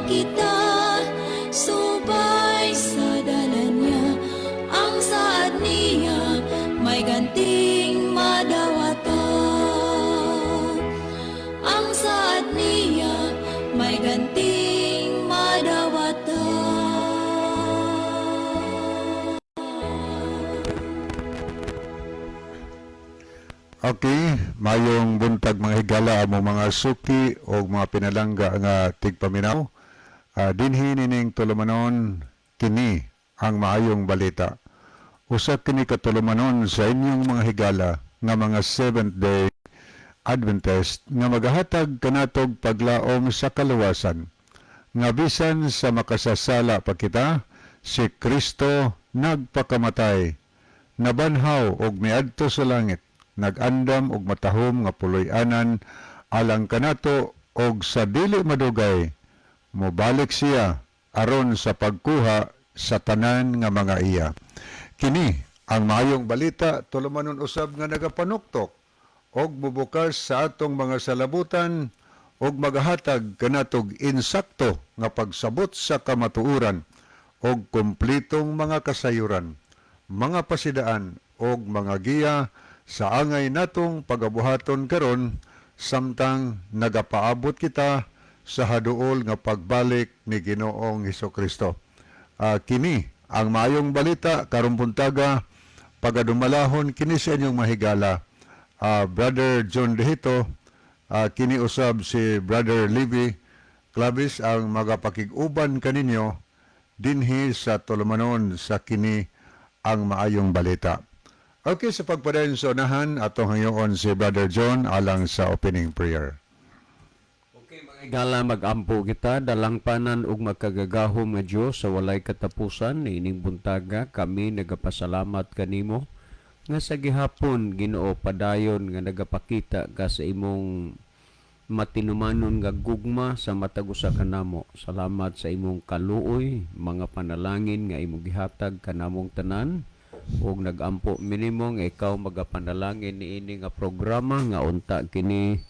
Kita subay sa dalan niya. Ang saad niya may ganting madawata. Ang saad niya may ganting madawata. Okay, mayong buntag mga higala among mga suki o mga pinalangga nga tigpaminaw. Dinhi nining tulumanon, kini ang maayong balita. Usa kini ka tulumanon sa inyong mga higala nga mga Seventh Day Adventist nga magahatag kanatog paglaom sa kaluwasan. Nga bisan sa makasasala pa kita, si Kristo nagpakamatay, nabanhaw og miadto sa langit, nag-andam og matahom nga puloy-anan alang kanato, og sa dili madugay mobalik siya aron sa pagkuha sa tanan nga mga iya. Kini ang maayong balita, tulumanon usab nga nagapanuktok og mubukas sa atong mga salabutan og magahatag kanatog insakto nga pagsabot sa kamatuoran og kumplitong mga kasayuran, mga pasidaan og mga giya sa angay natong pagabuhaton karon samtang nagapaabot kita sa haduol nga pagbalik ni Ginoong Hesukristo. Kini ang maayong balita karong buntaga, pagadumalahon kini sa inyong mahigala. Brother John Dehito, kini usab si Brother Libby Clavis ang magapakig-uban kaninyo dinhi sa tulumanon sa kini ang maayong balita. Okay, sa pagpadayon sa unahan, atong hangyoon si Brother John alang sa opening prayer. Okay, mga higala, mag-ampo kita. Dalangpanan ug makagagahom nga Dios sa walay katapusan, niining buntaga kami nagapasalamat kanimo nga sa gihapon, Ginoo, padayon nga nagapakita ka sa imong matinumanon nga gugma sa matag usa kanamo. Salamat sa imong kaluoy, mga panalangin nga imong gihatag kanamong tanan, ug nagampo minimo nga ikaw magapanalangin niini nga programa nga unta kini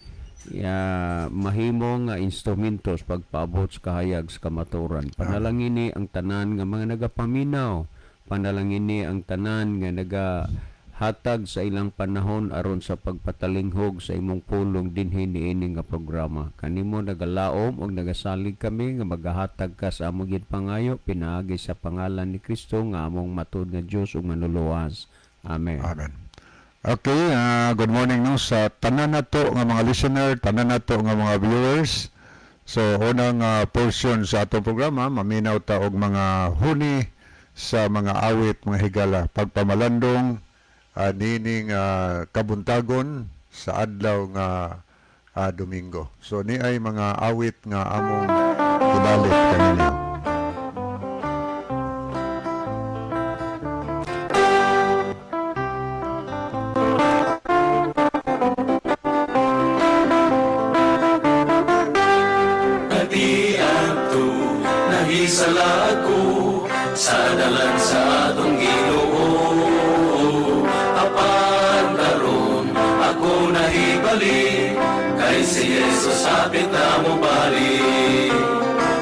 ya mahimo nga instrumento sa pagpaabot sa kahayag sa kamatuoran. Panalangini ang tanan nga mga nagapaminaw. Panalangini ang tanan nga nagahatag sa ilang panahon aron sa pagpatalinghog sa imong pulong dinhi niini nga programa. Kanimo nagalaom ug nagasalig kami nga magahatag ka sa among pangayo pinaagi sa pangalan ni Kristo nga among matud nga Dios ug manluluwas. Amen. Amen. Okay, good morning, no, sa tanan nato nga mga listener, tanan nato nga mga viewers. So unang portion sa atong programa, maminaw ta og mga huni sa mga awit, mga higala, pagpamalandong nining kabuntagon sa adlaw nga Domingo. So ni ay mga awit nga among gibalit kaninyo. Kadiadto nahisala ako sa dalan sa atong Ginoo. Apan karon ako nahibalik kay si Jesus hapit na mobalik.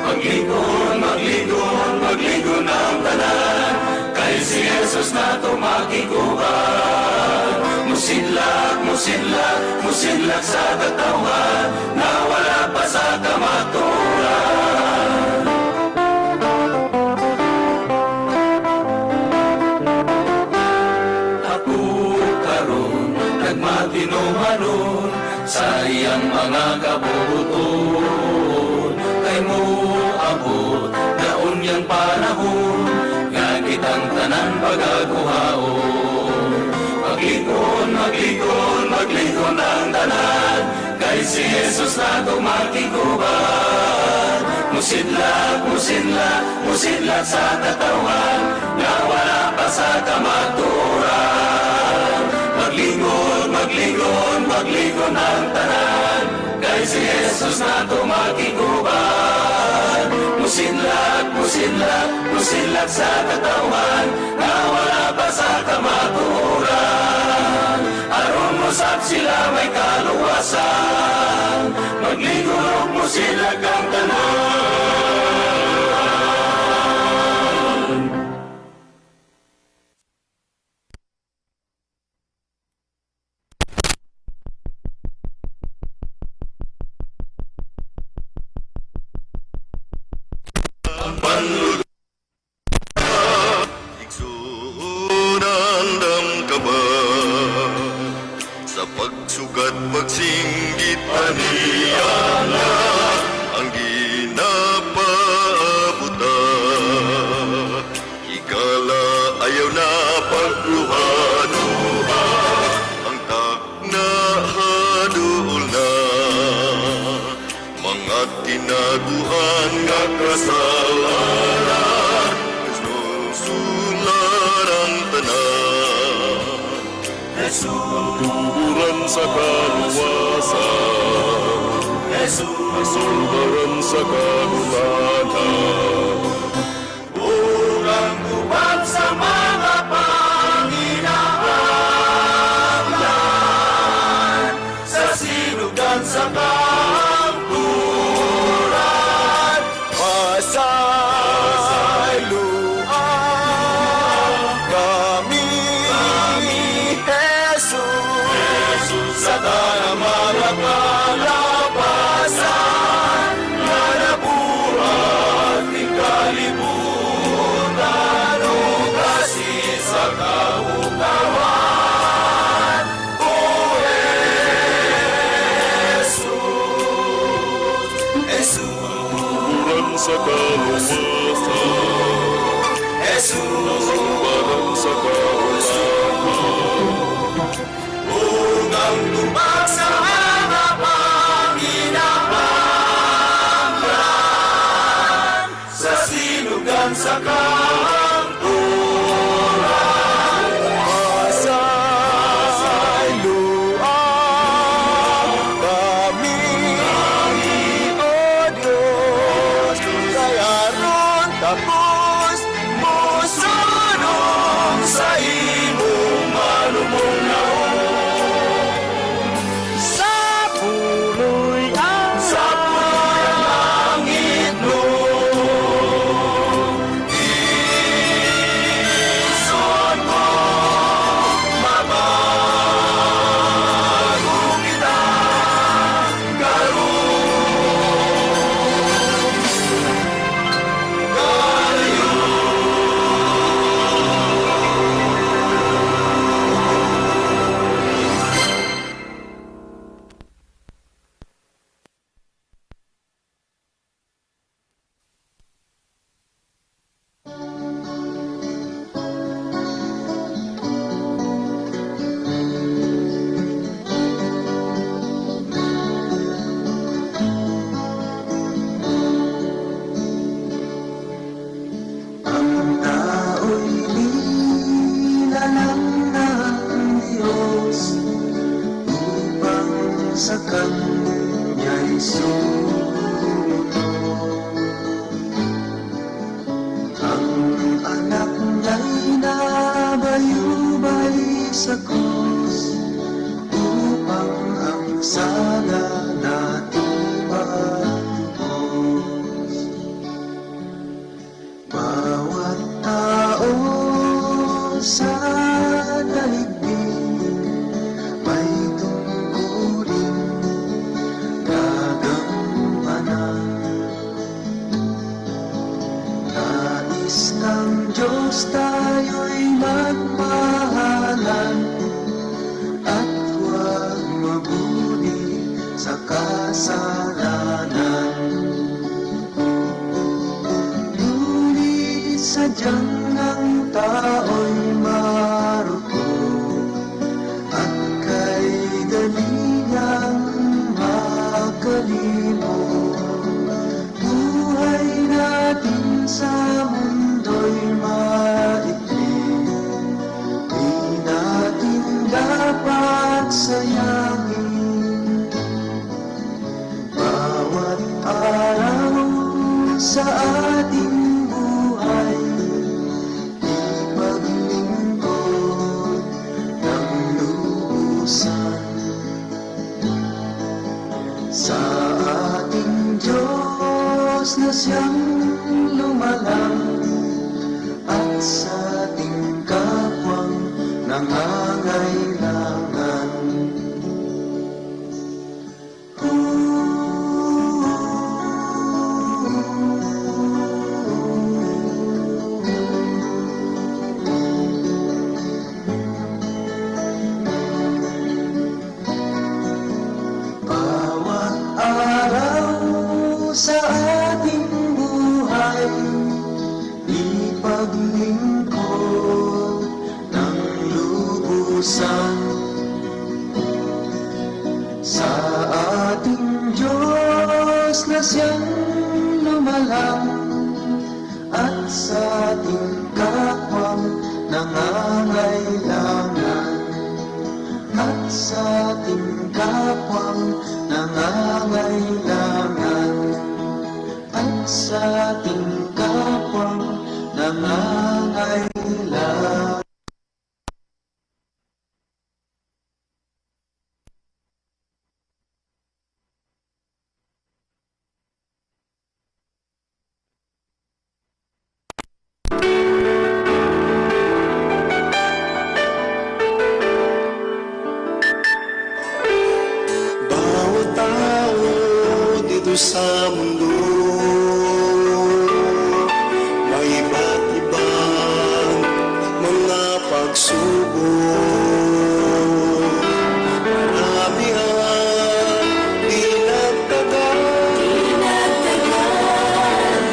Maglingon, maglingon, maglingon ang tanan kay si Jesus na makig-uban. Musidlak, musidlak, musidlak sa katawhan na wala pa sa kamatuoran. Ako karon nagmatinumanon sa iyang mga kabubuton kay mo abot na unyang panahon nga kitang tanan pagaguhaon. Maglingon, maglingon, maglingon ang tanan kay si Jesus na makig-uban. Musidlak, musidlak, musidlak sa katawan na wala pa sa kamatuoran. Maglingon, maglingon, maglingon ang tanan kay si Jesus na makig-uban. Musidlak, musidlak, musidlak sa katawan na wala pa sa kamatuoran. Aron mosab sila may kaluwasan, maglingon ug musidlak ang tanan. Panluda. Igsuonan ka ba sa pagsugat, pagsinggit aniya na ang ginapaabuta. Higala, ayaw na pagluha-luha, ang takna haduol na. Mga tinaguan nga kasalanan, sularan tanan. Tuburan sa kaluwasan, Kasulbaran sa kagulanan, ug ang tubag sa mga panginahanglan sa sinugdan sa kamturan. Pasayloa kami, Jesus, sa tanang mga kalapasan nga nabuhat ning kalibutan ug kasi sa kahukawan. O Jesus, Jesus, Tuburan sa kaluwasan, Jesus, Kasulbaran sa kahukawan, ug ang tubag sa mga panginahanglan sa sinugdan sa kamturan. Pasayloa kami, O Diyos, kay aron takos mosunong sa imong malumong naong. Sa puloy ang Sa puloy ang langit no. Isuot mo, mabago kita karon kalayo. Ang tao'y nilalang ng Diyos upang sa Kanya'y sumunod. Ang anak niya'y nabayubay sa krus upang ang sala natin matubos. Bawat tao sa daigdig may tungkulin gagampanan. Nais ng Diyos tayo'y magmahalan at huwag mabuni sa kasalanan. Ngunit sadyang ang tao'y marupok at kay dali niyang makalimot. Buhay natin sa mundo'y maikli, di natin dapat sayangin. Bawat araw sa ating buhay, ipaglingkod ng lubusan sa ating Diyos na siyang lumalang at sa ating kapwang nangangailangan. ating buhay, ipaglingkod ng lubusan sa ating Diyos na siyang lumalang at sa ating kapwang nangangailangan, at sa ating kapwang nangangailangan, at sa ating kapwang nangangailangan. Bawat tao dito sa mundo may iba't ibang mga pagsubok. Marami ang di nagtagal Tinatagal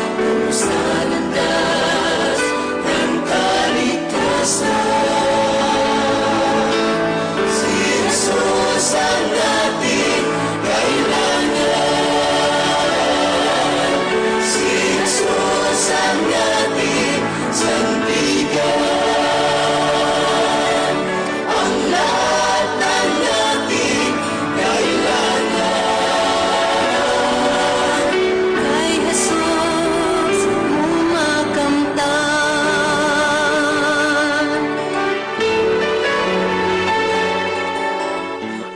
sa landas ng kaligtasan. Si Jesus ang ating kailangan. Si Jesus ang ating sandigan. Ang lahat ng ating kailangan. Kay Jesus umakamtan.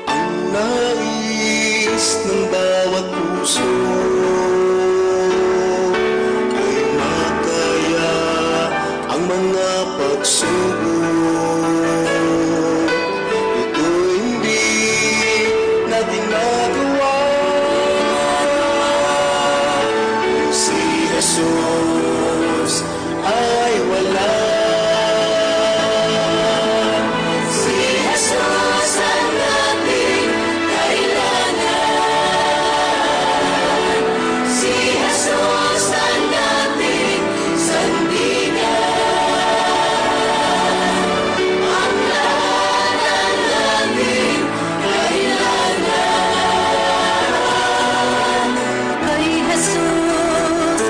Ang nais ng bawat puso ay makaya ang mga pagsubok. Ito hindi na ginagawa kung si Jesus ay wala. Si Jesus ang ating kailangan. Si Jesus ang ating sandigan. Ang lahat ng ating kailangan. Kay Jesus.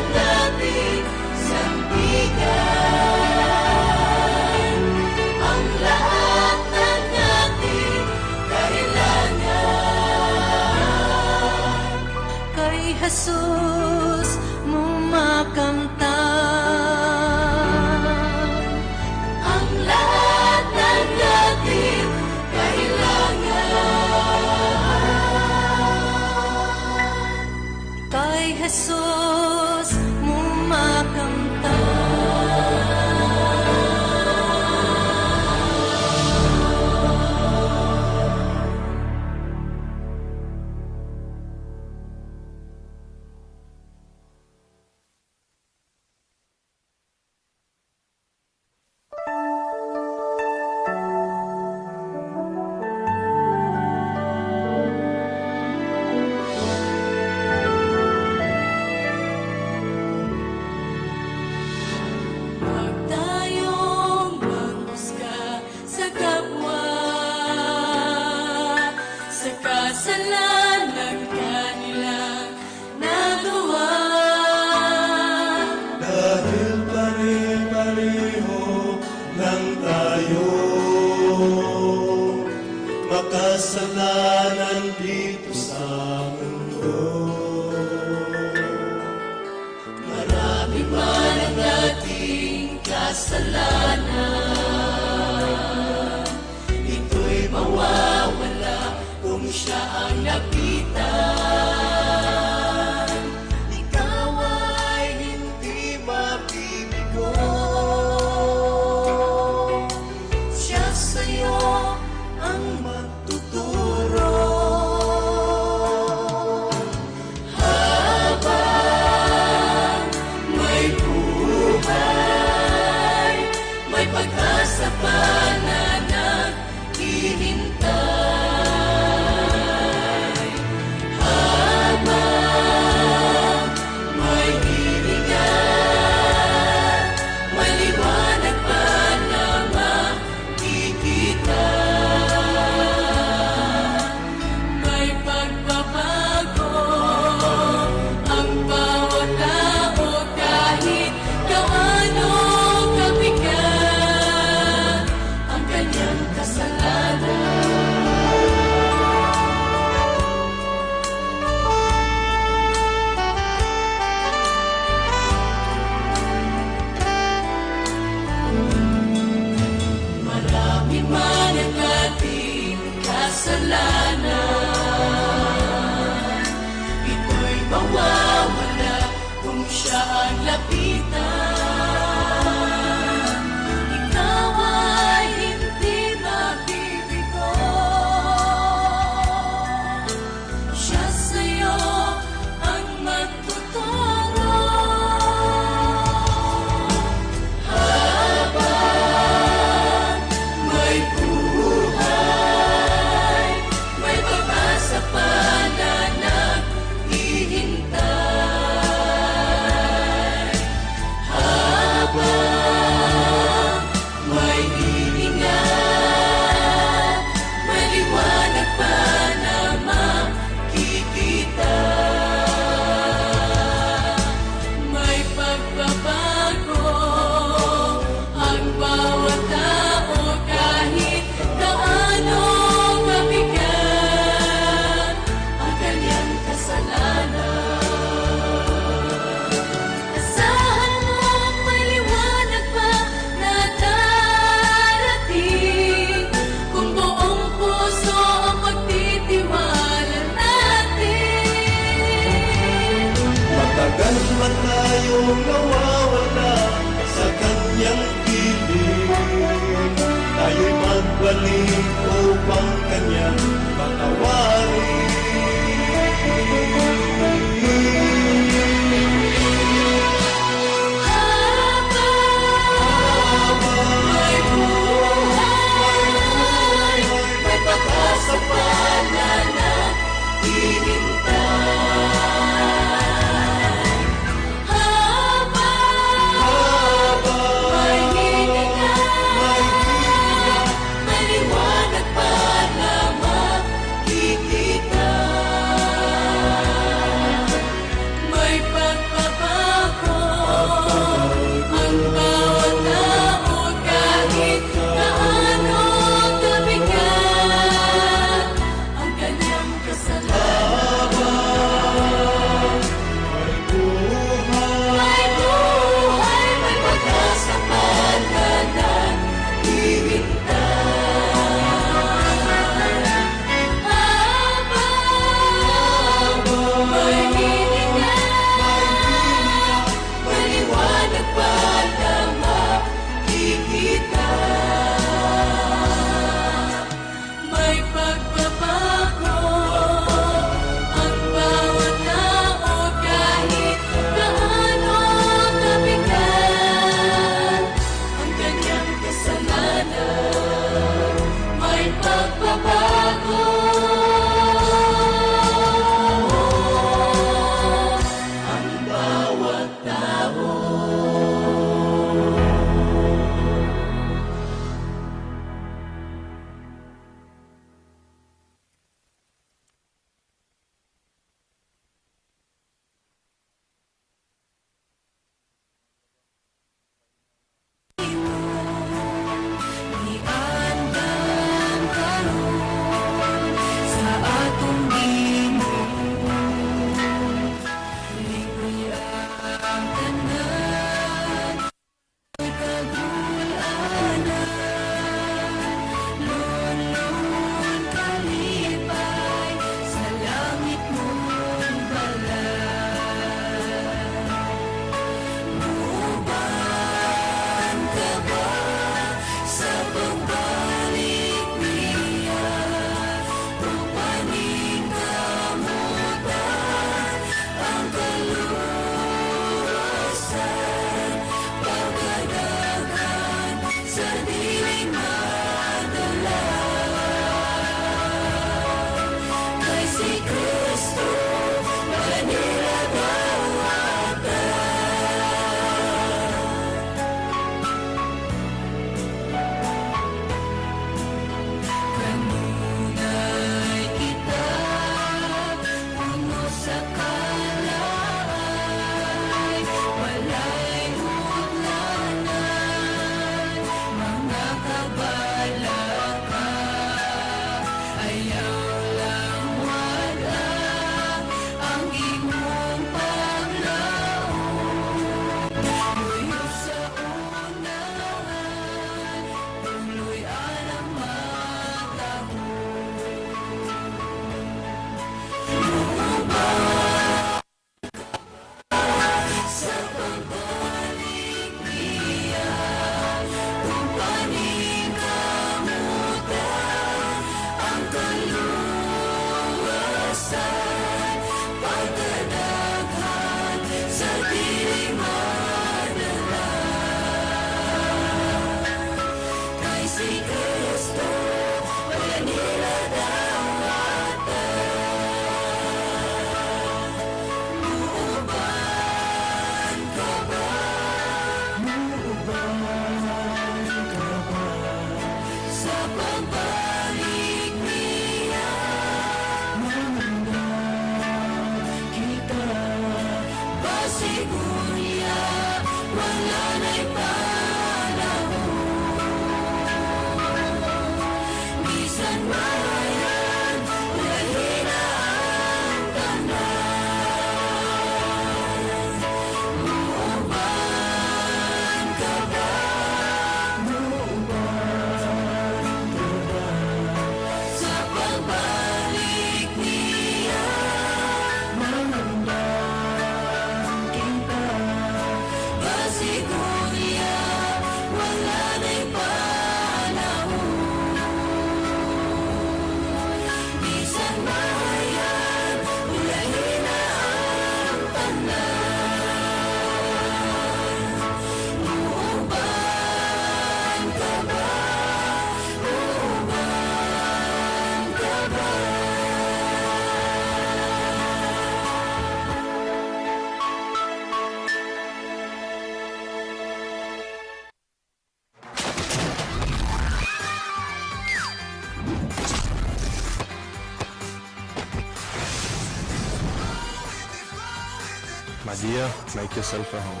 My dear, make yourself at home.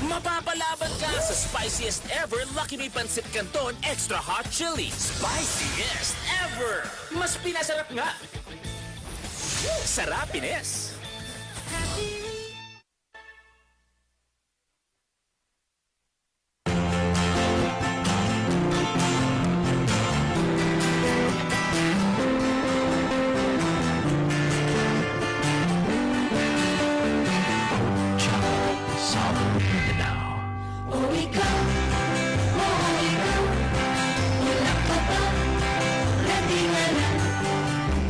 Mapapalaban ka sa spiciest ever Lucky Me Pancit Canton Extra Hot Chili. Spiciest ever! Mas pinasarap nga! Sarapines! O ikaw, o ikaw, wala ka pa, natingala,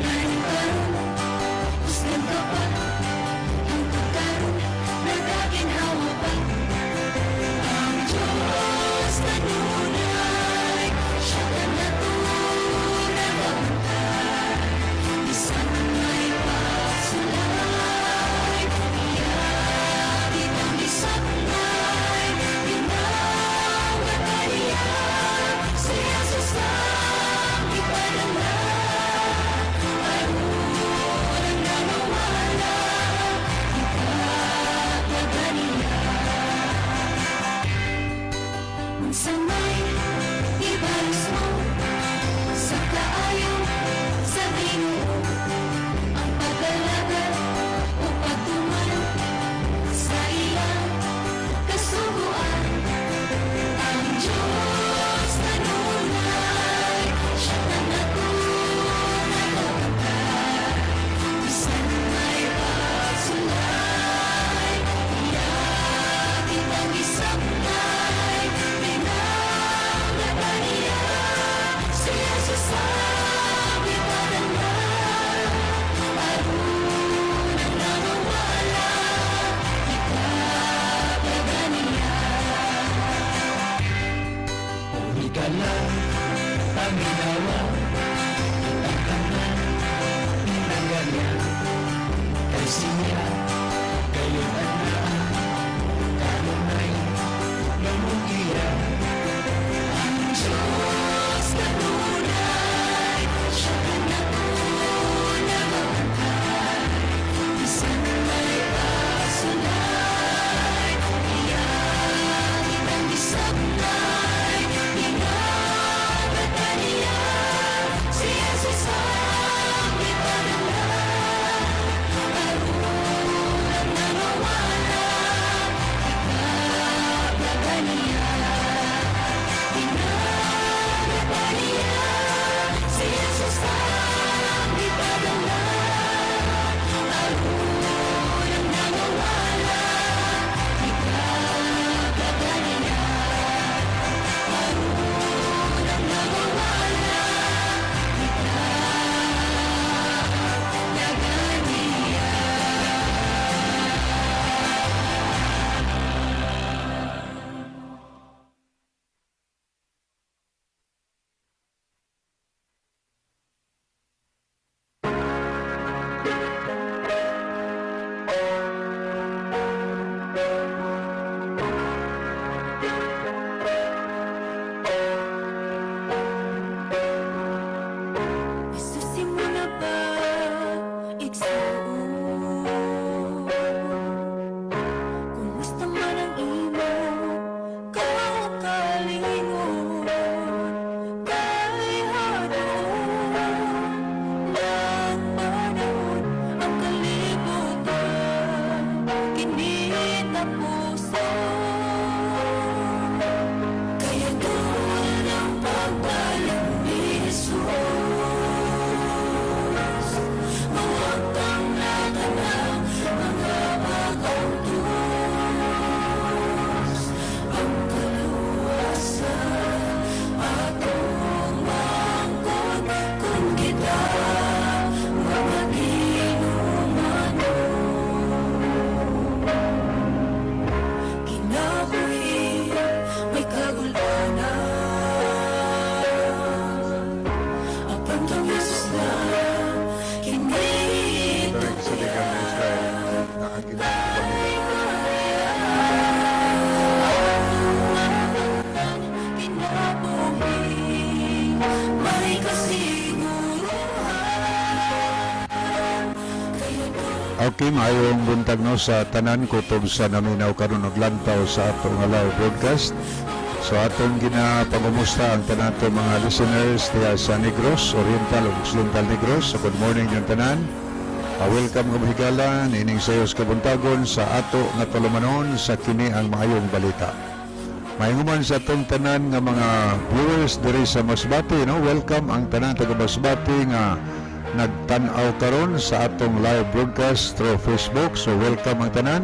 ngayon karon, husgan ka pa, hangtod karon, nagaginhawa pa. Ang Diyos kanunay, siya kanato nagabantay, bisan may pagsulay, iya kitang gisaknay, pinangagat niya, si Jesus ang ipadala, aron ang nangawala, ipataga niya. Unsa may ibalos mo sa kaayo sa Ginoo, ang pag-alagad o pagtuman sa iyang kasuguan. Ang Diyos kanunay, siya kanato nagabantay, bisan may pagsulay, iya kitang gisaknay, pinangagat niya, si Jesus ang ipadala, aron ang nangawala, ipataga niya. O higala, paminawa, ang tanan, pinanggalya, kay siya, gayon ang naa, kanunay, mamugiya. Ang Diyos kanunay, siya kanato nagabantay, bisan may pagsulay, iya kitang gisaknay, pinangagat niya, si Jesus ang ipadala, aron Okay, maayong buntag, no, sa tanan kutob sa naminaw karon og lantaw sa atong live broadcast. So atong ginapangumusta ang tanan to mga listeners diha sa Negros, Oriental ug Occidental Negros. So good morning yung tanan. Welcome nga higala niining sayos kabuntagon sa ato nga tulumanon sa kini ang maayong balita. Maayong human sa atong tanan nga mga viewers diri sa Masbate, no? Welcome ang tanan taga Masbate nga nagtan-aw karon sa atong live broadcast through Facebook. So welcome ang tanan.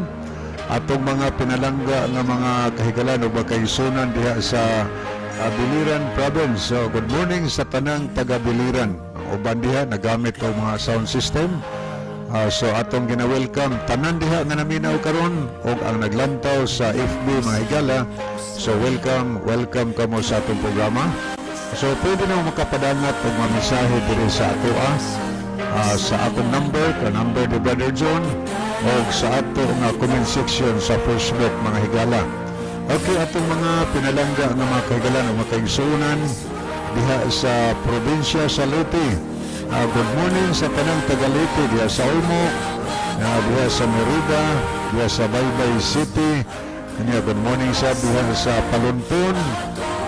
Atong mga pinalangga nga mga kahigalan o kaigsunan diha sa Biliran Province. So good morning sa tanang taga Biliran. Ang uban diha nagamit og mga sound system. So atong gina-welcome tanan diha nga naminaw karon og ang naglantaw sa FB, mga higala. So welcome, welcome kamo sa atong programa. So pwede na makapadangat og mga mensahe diri sa atoa sa akong number, ka number ni Brother John, o sa ato nga comment section sa Facebook, mga higala. Okay, atong mga pinalangga nga mga kahigalan o mga kaigsuonan diha sa probinsya sa Leyte. Good morning sa tanang taga Leyte diha sa Ormoc, diha sa Merida, diha sa Baybay City. Kanya, good morning sa diha sa Palunton,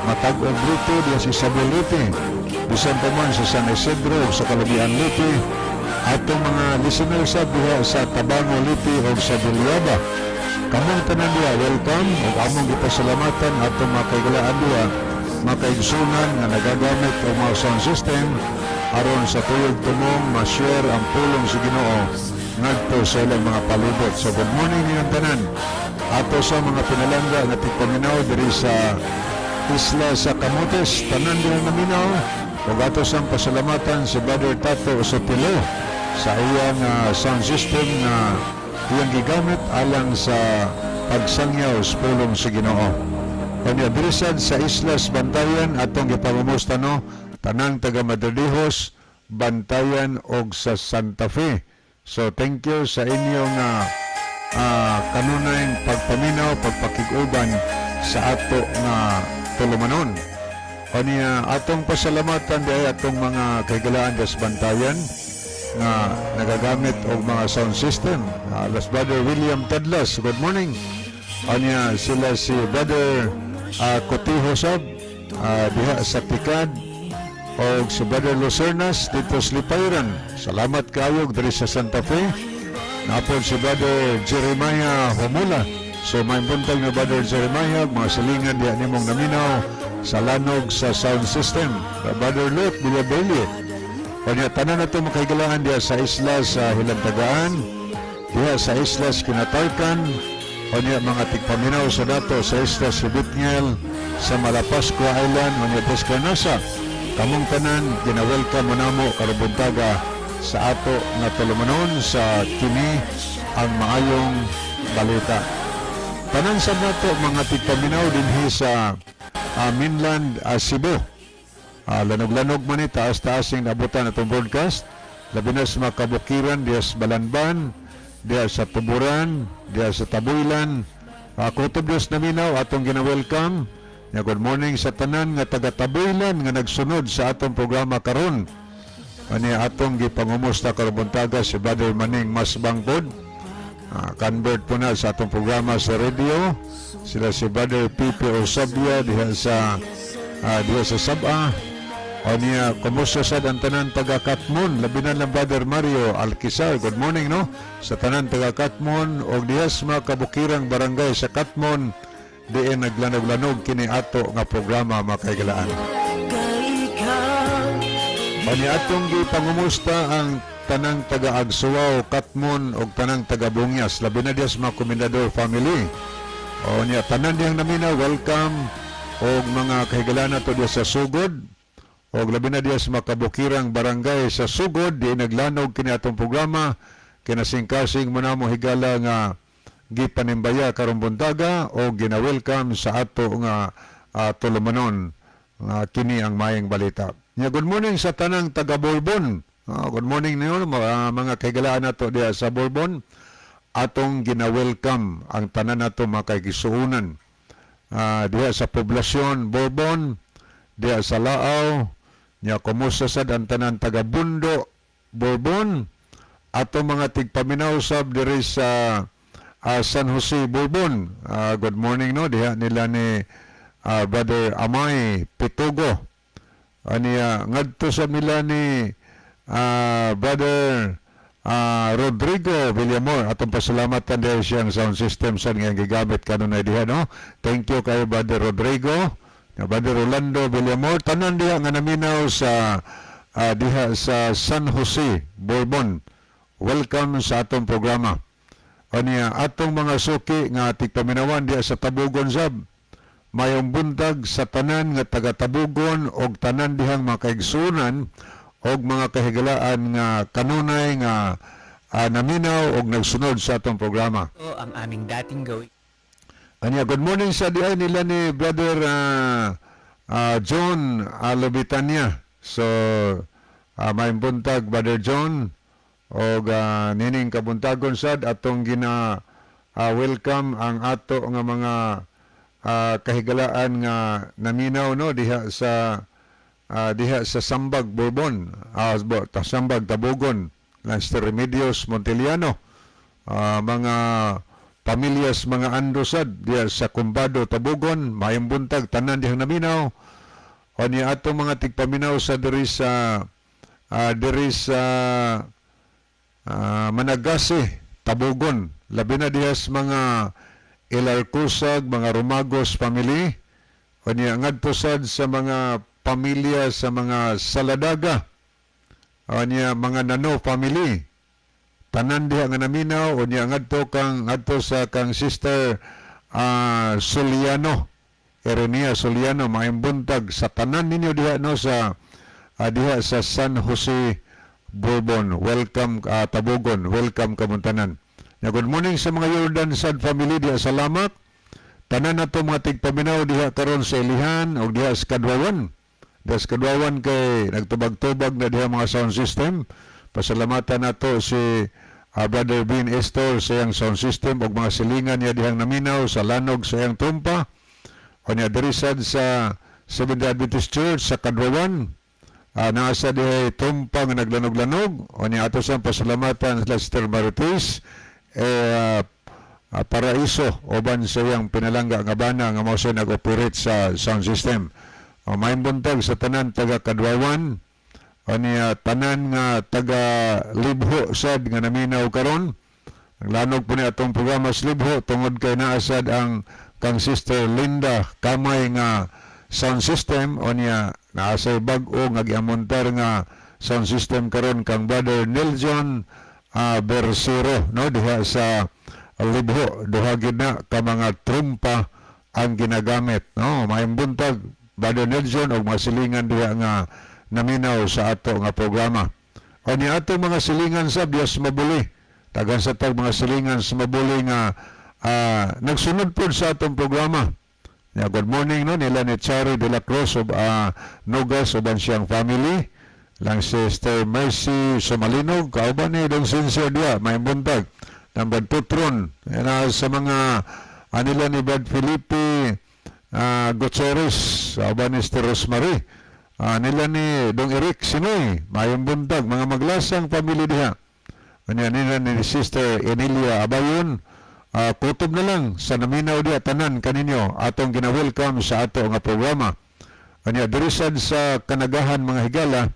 Matag-og Leyte, diha sa Isabel Leyte. Bisan pa man sa San Isidro, sa Kalubian Leyte. Atong mga listeners sa diha sa Tabango Leyte o sa Villaba. Kamong tanan diha, welcome ug among gipasalamatan atong mga kahigalaan diha, mga kaigsunan nga nagagamit og mga sound system aron sa tuyog tumong ma-share ang pulong sa Ginoo ngadto sa ilang mga palibot. So good morning ninyong tanan. Ato sa mga pinalangga nga tigpaminaw diri sa Isla sa Camotes, tanan diha naminaw ug ato sang pasalamatan si Brother Tato Sotelo sa iyang sound system na iyang gigamit alang sa pagsangyaw sa pulong sa Ginoo. Kanya diri sad sa Islas Bantayan, atong gipangumusta, no, tanang taga Madridijos, Bantayan og sa Santa Fe. So thank you sa inyong kanunay pagpaminaw, pagpakig-uban sa ato nga tulumanon. Kanya atong pasalamatan diay atong mga kahigalaan sa Bantayan nga nagagamit og mga sound system. Las Brother William Tadlas, good morning. Kanya sila si Brother Cotijo Sab diha sa Tikad og si Brother Lucernas dito sa Lipayran. Salamat kayo diri sa Santa Fe. Napod si Brother Jeremiah Humula. So may buntag na Brother Jeremiah, mga silingan diha nimong naminaw sa lanog sa sound system. Brother Luke Villabelle. Kanya tanan na ito makahigalaan diha sa isla sa Hilantagaan, diha sa isla sa Kinatarkan, kanya mga tigpaminaw sa dato sa isla sa Bitngel, sa Malapascua Island, kanya Descanasa. Kamong tanan, gina-welcome mo namo karong buntaga sa ato nga tulumanon sa kini ang maayong balita. Tanan sa nato mga tigpaminaw dinhi sa mainland Cebu. Lanog-lanog man ni, taas-taas yung nabutan atong broadcast. Labi na sa mga kabukiran diya sa Balanban, diya sa Tuburan, diya sa Tabuilan. Kutob Diyos naminaw atong gina-welcome. Ya, good morning sa tanan nga taga Tabuilan nga nagsunod sa atong programa karon. Ani atong gipangumusta karong buntaga si Brother Maning Masbangkod. Convert po na sa atong programa sa radio. Sila si Brother Pipe Osabia diha sa Saba. O niya, kumusta sad ang tanan taga Katmon? Labi na lang Brother Mario Alquizar. Good morning, no? Sa tanan taga Katmon og diha sa mga kabukirang barangay sa Katmon, diin naglanog-lanog kini ato nga programa, mga kahigalaan. O niya, atong gipangumusta ang tanang taga Agsuwaw, Katmon og tanang taga Bungyas. Labi na diha sa mga Comendador family. O niya, tanan diyang naminaw, welcome og mga kahigalaan nato diha sa Sugod. Og labi na diha sa makabukirang barangay sa Sugod, di naglanog kini atong programa, kinasingkasing mo na mo higala nga gipanimbaya karong buntaga o gina-welcome sa ato nga tulumanon nga kini ang maayong balita. Nya, good morning sa tanang taga Borbon. Good morning ninyo mga kahigalaan nato diha sa Borbon. Atong gina-welcome ang tanan nato mga kaigsuonan diha sa poblasyon Borbon, diha sa Laaw. Nya, kumusta sad ang tanan taga Bundo, Borbon. Ato mga tigpaminaw sab diri sa San Jose Bourbon. Good morning, no, diha nila ni Brother Amay Pitugo. Aniya ngadto sa nila ni Brother Rodrigo Villamor, atong pasalamatan dahil siyang sound system sa nga gigamit kanunay diha, no. Thank you kay Brother Rodrigo, nga Brother Rolando Villamor, tanan diha nga naminaw sa diha sa San Jose Bourbon. Welcome sa atong programa. Aniya atong mga suki nga tigpaminawan diha sa Tabugon sab. Mayong buntag sa tanan nga taga Tabugon og tanan dihang mga kaigsunan og mga kahigalaan nga kanunay nga naminaw og nagsunod sa atong programa. Ito ang aming dating gawin. Anya, good morning sa diay nila ni Brother John Alobitania. So, mayong buntag, Brother John, og nining kabuntagon sad atong gina welcome ang ato nga mga kahigalaan nga naminaw, no, diha sa Sambag Bourbon, Sambag Tabugon, Sister Remedios Monteliano, mga pamilyas mga Andosad diha sa Kumbado Tabugon, mayong buntag tanan dihang naminaw. O niya ato mga tigpaminaw sa diri sa Managasi Tabugon, labi na diha sa mga Ilarcusag, mga Romagos family. O niya ngadto sad sa mga pamilya sa mga Saladaga. O niya mga Nano family, tanan diha nga naminaw. O niya ngadto sa kang Sister Soliano Erenia Soliano, maayong buntag sa tanan ninyo diha, no, sa diha sa San Jose Bourbon. Welcome, Tabugon, welcome kamuntanan. Ya, good morning sa mga Jordan Sad family diha sa Lamak. Tanan nato mga tigpaminaw diha karon sa Ilihan o diha sa Kadwawan. Diha sa Kadwawan kay nagtubag-tubag na diha mga sound system. Pasalamatan nato si Brother Bean Estor sa iyang sound system ug mga silingan niya dihang naminaw sa lanog sa iyang tumpa. O niya diri sad sa Seventh Adventist Church sa Kadwawan. Naa sa dihay tumpa nga naglanog-lanog. O niya ato sa pasalamatan sa Sister Marites eh, Paraiso uban sa iyang pinalangga nga bana nga mao siya nag-operate sa sound system. O, maayong buntag sa tanan taga Kadwawan. O niya tanan nga taga Libho sad nga naminaw karon. Naglanog po ni atong programa sa Libho tungod kay naasad ang kang Sister Linda Kamay nga sound system. O niya naasay bag-o nga giamontar nga sound system karon kang Brother Nelson Bersero, no, diha sa Libho. Duha gid na ka mga trumpa ang ginagamit, no. Maayong buntag, Brother Nelson, og mga silingan diha nga naminaw sa ato nga programa. O ni ato mga silingan sa Dios Mabuli, tagan sa tag mga silingan sa Mabuli nga nagsunod pod sa atong programa. Ya, good morning, no, nila ni Chari de la Cruz of Nogas uban siyang family lang, Sister Mercy Sumalinog kauban ni Dong Sincere dia, may buntag. Number Tutron na sa mga anila ni Brad Felipe Gutierrez kauban ni Sister Rosemary, nila ni Dong Eric Sinoy, mayong buntag mga maglasang family diha. Anya nila ni Sister Emilia Abayon, kutob na lang sa naminaw diha tanan kaninyo atong gina-welcome sa ato nga programa. Anya diri sad sa Kanagahan, mga higala,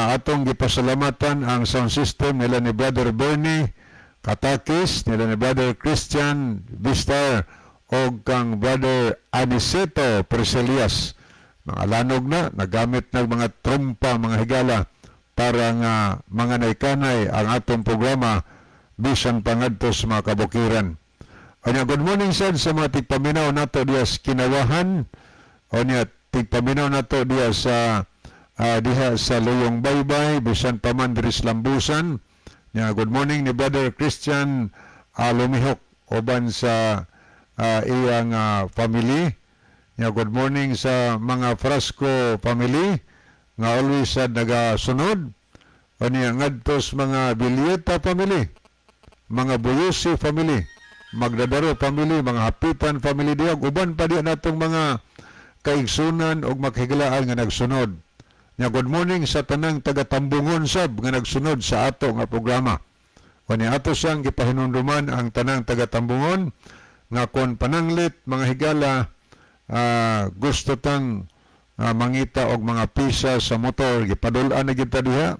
atong gipasalamatan ang sound system nila ni Brother Bernie Katakis, nila ni Brother Christian Vistar o kang Brother Aniceto Priscilias. Mga lanog na, nagamit ng mga trumpa, mga higala, para nga mga naikanay ang atong programa bisan pangadto sa mga kabukiran. Anya, good morning sad sa mga tigpaminaw nato diya sa Kinawahan. Anya, tigpaminaw nato diya sa diha sa Luyong Baybay, bisan pa man diri sa Lambusan. Nya, good morning ni Brother Christian Lumihok uban sa iyang family. Nya, good morning sa mga Frasco family nga always sa nagasunod. Anya, ngadto sa mga Villeta family, mga Buyusi family, Magdadaro family, mga Hapitan family diha, uban pa diha natong mga kaigsunan og makhigalaan nga nagsunod. Nya good morning sa tanang taga-Tambungon sab nga nagsunod sa ato nga programa. O ni ato siyang gipahinumduman ang tanang taga-Tambungon nga kon pananglit, mga higala, gusto tang mangita og mga pisa sa motor, gipadul-an na gyud ta diha.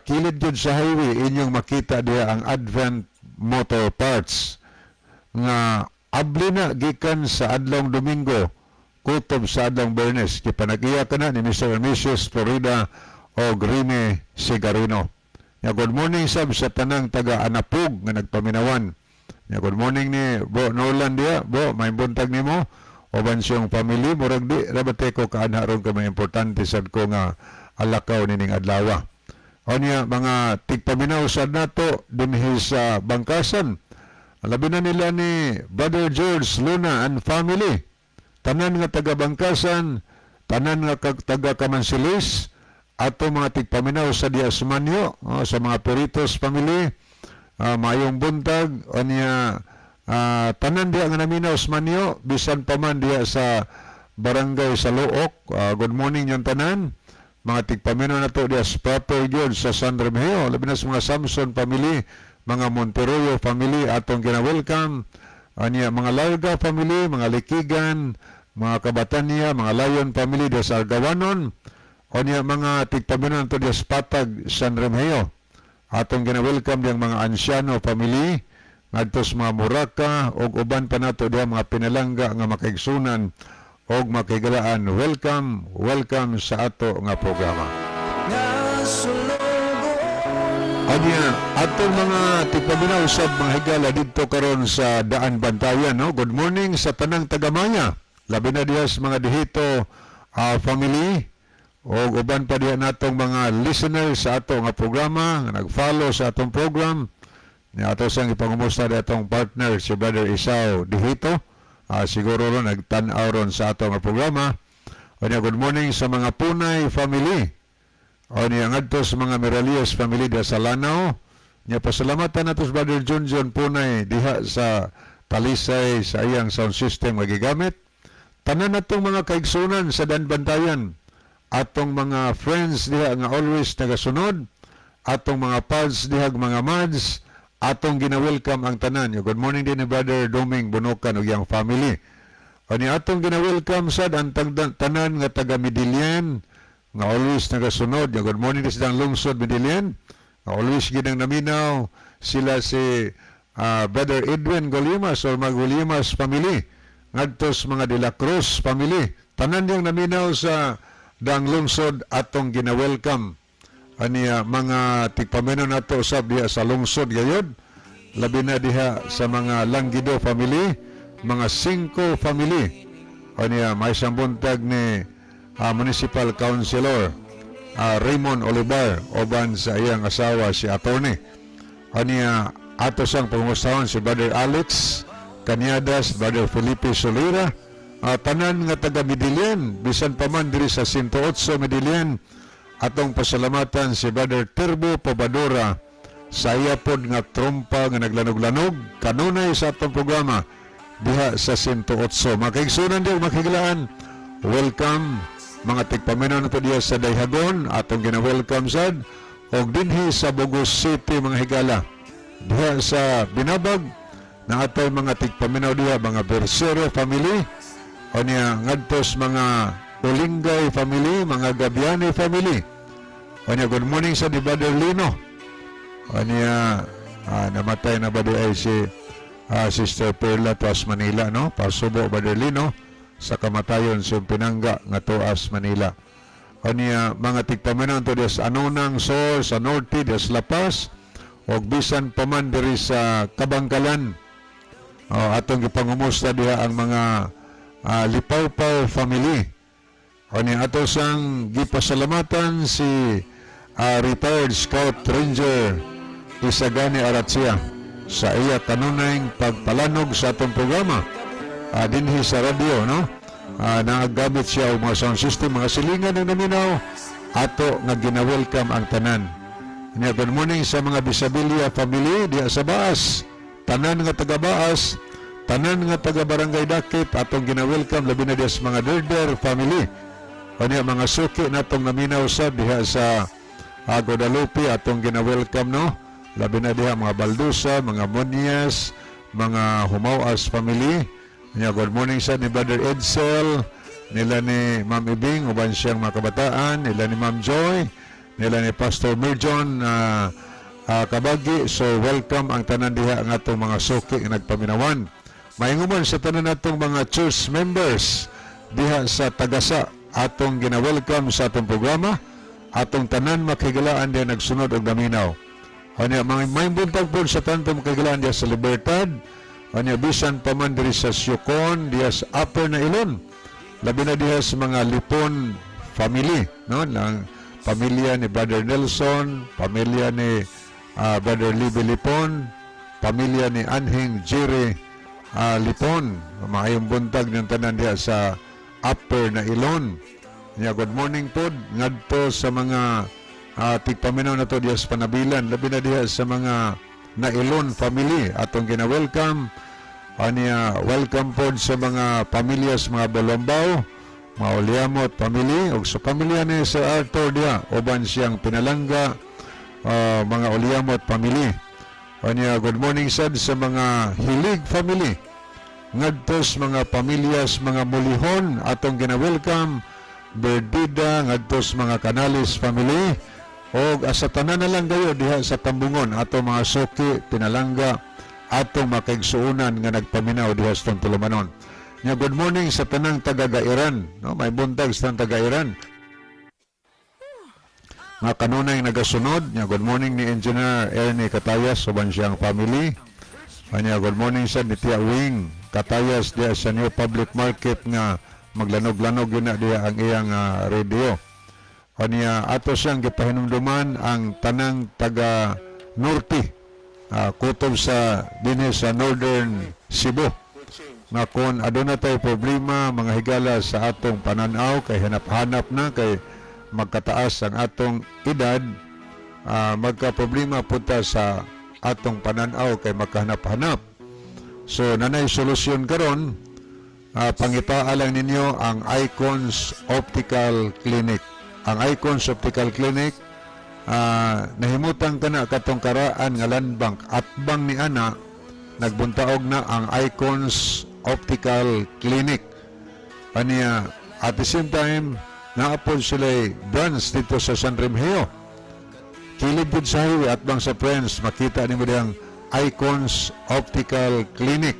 Kilid gyud sa highway, inyong makita diha ang Advent Motor Parts nga abli na gikan sa adlong Domingo kutob sa adlong Bernes. Gipanagiya kana ni Mr. and Mrs. Florida o Rene Sigarino. Ya, good morning sab sa tanang taga Anapug nga nagpaminawan. Ya, good morning ni Bro Nolan diya. Bro, may buntag nimo uban siyang family. Murag di rabate ko kaanha ron kay may importante sad ko nga alakaw nining adlaw. O niya, mga tigpaminaw sad nato dinhi sa Bangkasan. Labi na nila ni Brother George Luna and family. Tanan nga taga Bangkasan, tanan nga taga Kamansilis, ato mga tigpaminaw sa Dias Manyo, oh, sa mga Peritos family, maayong buntag. O niya, tanan diya nga naminaw sa Manyo, bisan pa man diya sa Barangay sa Luok, good morning yung tanan. Mga tigpaminaw na to diya sa Proper George sa San Remigio, labi na sa mga Samson family, mga Monteroyo family, atong gina-welcome. Anya, mga Larga family, mga Likigan, mga Kabatanya, mga Lion family diya sa Argawanon. O niya, mga tigpaminaw na to diya sa Patag, San Remigio. Atong gina-welcome diyang mga Anciano family, ngadto sa mga Muraka, og uban pa nato diya mga pinalangga nga makaigsunan og makigalaan. Welcome, welcome sa ato nga programa. Anya, atong mga tigpaminaw sa mga higala didto karon sa Daan Bantayan, no? Good morning sa tanang tagamaya. Labi na diha sa mga Dihito family o uban pa diha natong mga listeners sa ato nga programa nga nag-follow sa atong program. Ni ato sang ipangumusta di atong partner si Brother Isao Dihito. Siguro ron nagtan-aw ron sa ato nga programa. O niya, good morning sa mga Punay family. O niya, ngadto sa mga Miralias family diha sa Lanao. Niya, pasalamatan nato sa Brother Junjun Punay diha sa Talisay sa iyang sound system nga gigamit. Tanan natong mga kaigsunan sa Danbantayan. Atong mga friends diha nga always nagasunod. Atong mga pads diha, mga mads. Atong gina-welcome ang tanan. Good morning din ni Brother Doming Bunukan ug iyang family. O ni atong gina-welcome sad ang tanan nga taga Medellin nga always nagasunod. Ya, good morning din sa lungsod Medellin nga always ginang naminaw sila si Brother Edwin Golimas or mga Golimas family, ngadto sa mga De La Cruz family. Tanan niyang naminaw sa dang lungsod, atong gina-welcome. Aniya, mga tigpaminaw nato usab diha sa lungsod gayod, labi na diha sa mga Langgido family, mga Cinco family. Aniya, may isang buntag ni Municipal Councilor Raymond Olivar uban sa iyang asawa si attorney. Aniya, ato sang pangustahon si Brother Alex Caniadas, Brother Felipe Solira, tanan nga taga Medellin, bisan pa man diri sa 108 Medellin, atong pasalamatan si Brother Turbo Pabadora sa iya pod nga trompa nga naglanog-lanog kanunay sa atong programa diha sa 108. Makaigsunan diha, makigilaan, welcome mga tigpaminaw nato diha sa Dayhagon, atong gina-welcome sad og dinhi sa Bogo City, mga higala. Diha sa Binabag na atay mga tigpaminaw diha, mga Bersero family, o niya ngadto sa mga Ulingay family, mga Gabiani family. O niya, good morning sa di Brother Lino. O niya, namatay na ba di ay si Sister Perla Tuas Manila, no? Pasubo, Brother Lino, sa kamatayon sa pinangga nga Tuas Manila. O niya, mga tigpaminaw to diya sa Anonang Sor, sa Norte, diya sa Lapas, o bisan pa man diri sa Kabangkalan. O, atong gipangumusta diha ang mga Lipawpaw family. O niya, ato sang gipasalamatan si retired Scout Ranger Isagani Aratsia sa iya kanunay pagpalanog sa atong programa dinhi sa radyo, no? Nagagamit siya og mga sound system, mga silingan ng naminaw, ato nga gina-welcome ang tanan. Niya, good morning sa mga Bisabilia family diha sa Baas. Tanan nga taga Baas, tanan nga taga Barangay Dakit, atong gina-welcome, labi na diha sa mga Derder family. Unya mga suki natong naminaw sa diha sa Guadalupe, atong gina-welcome, no? Labi na diha mga Baldusa, mga Monias, mga Humawas family. Nya good morning sa ni Brother Edsel, nila ni Ma'am Ibing uban siyang mga kabataan, nila ni Ma'am Joy, nila ni Pastor Mirjon Kabagi. So welcome ang tanan diha ang atong mga suki nga nagpaminawan. Mainguman sa tanan natong mga church members diha sa Tagasa, atong gina-welcome sa atong programa, atong tanan makigalaan diha nagsunod og naminaw. Anya mga may buntag po sa tanan makigalaan diha sa Libertad, anya bisan pa man diri sa Siocon, diha sa Upper na Ilon. Labi na diha sa mga Lipon family, no? Lang pamilya ni Brother Nelson, pamilya ni Brother Libby Lipon, pamilya ni Anhing Jerry Lipon. Maayong buntag ng tanan diha sa Upper na Ilon. Nya good morning pod ngadto sa mga tigpaminaw nato diha sa Panabilan, labi na diha sa mga Nailon family, atong gina-welcome. Anya welcome pod sa mga pamilya sa mga Bolombaw, mga Oliamot family ug sa pamilya ni Sir Arthur diha uban siyang pinalangga, mga Oliamot family. Anya good morning sad sa mga Hilig family, ngadto sa mga pamilya sa mga Mulihon, atong gina-welcome, Berdida, ngadto sa mga Canales family og asa tanan na lang gayo diha sa Tambungon, ato mga suki pinalangga, atong makaigsuonan nga nagpaminaw diha sa tulumanon. Nya good morning sa tanang taga-Gairan, no? May buntag sa tanang taga-Gairan nga kanunay nagasunod. Nya good morning ni Engineer Ernie Katayas uban siyang family. Anya good morning sa ni Tia Wing Katayas diha sa New Public Market nga maglanog-lanog yun na diha ang iyang radio. Anya ato siyang gipahinumduman ang tanang taga Norte, kutob sa dinhi sa Northern Cebu, nga kung aduna tay problema, mga higala, sa atong pananaw kay hanap-hanap na, kay magkataas ang atong edad, magka-problema punta sa atong pananaw kay magkahanap-hanap. So nanay solusyon karon. Pangitaa lang ninyo ang Icons Optical Clinic. Ang Icons Optical Clinic, nahimutang kana katong karaan nga Land Bank, atbang ni ana nagbuntaog na ang Icons Optical Clinic. Aniya at the same time naapod sila branch dito sa San Remigio, kilid pud sa highway, atbang sa Friends, makita nimo diyang Icons Optical Clinic.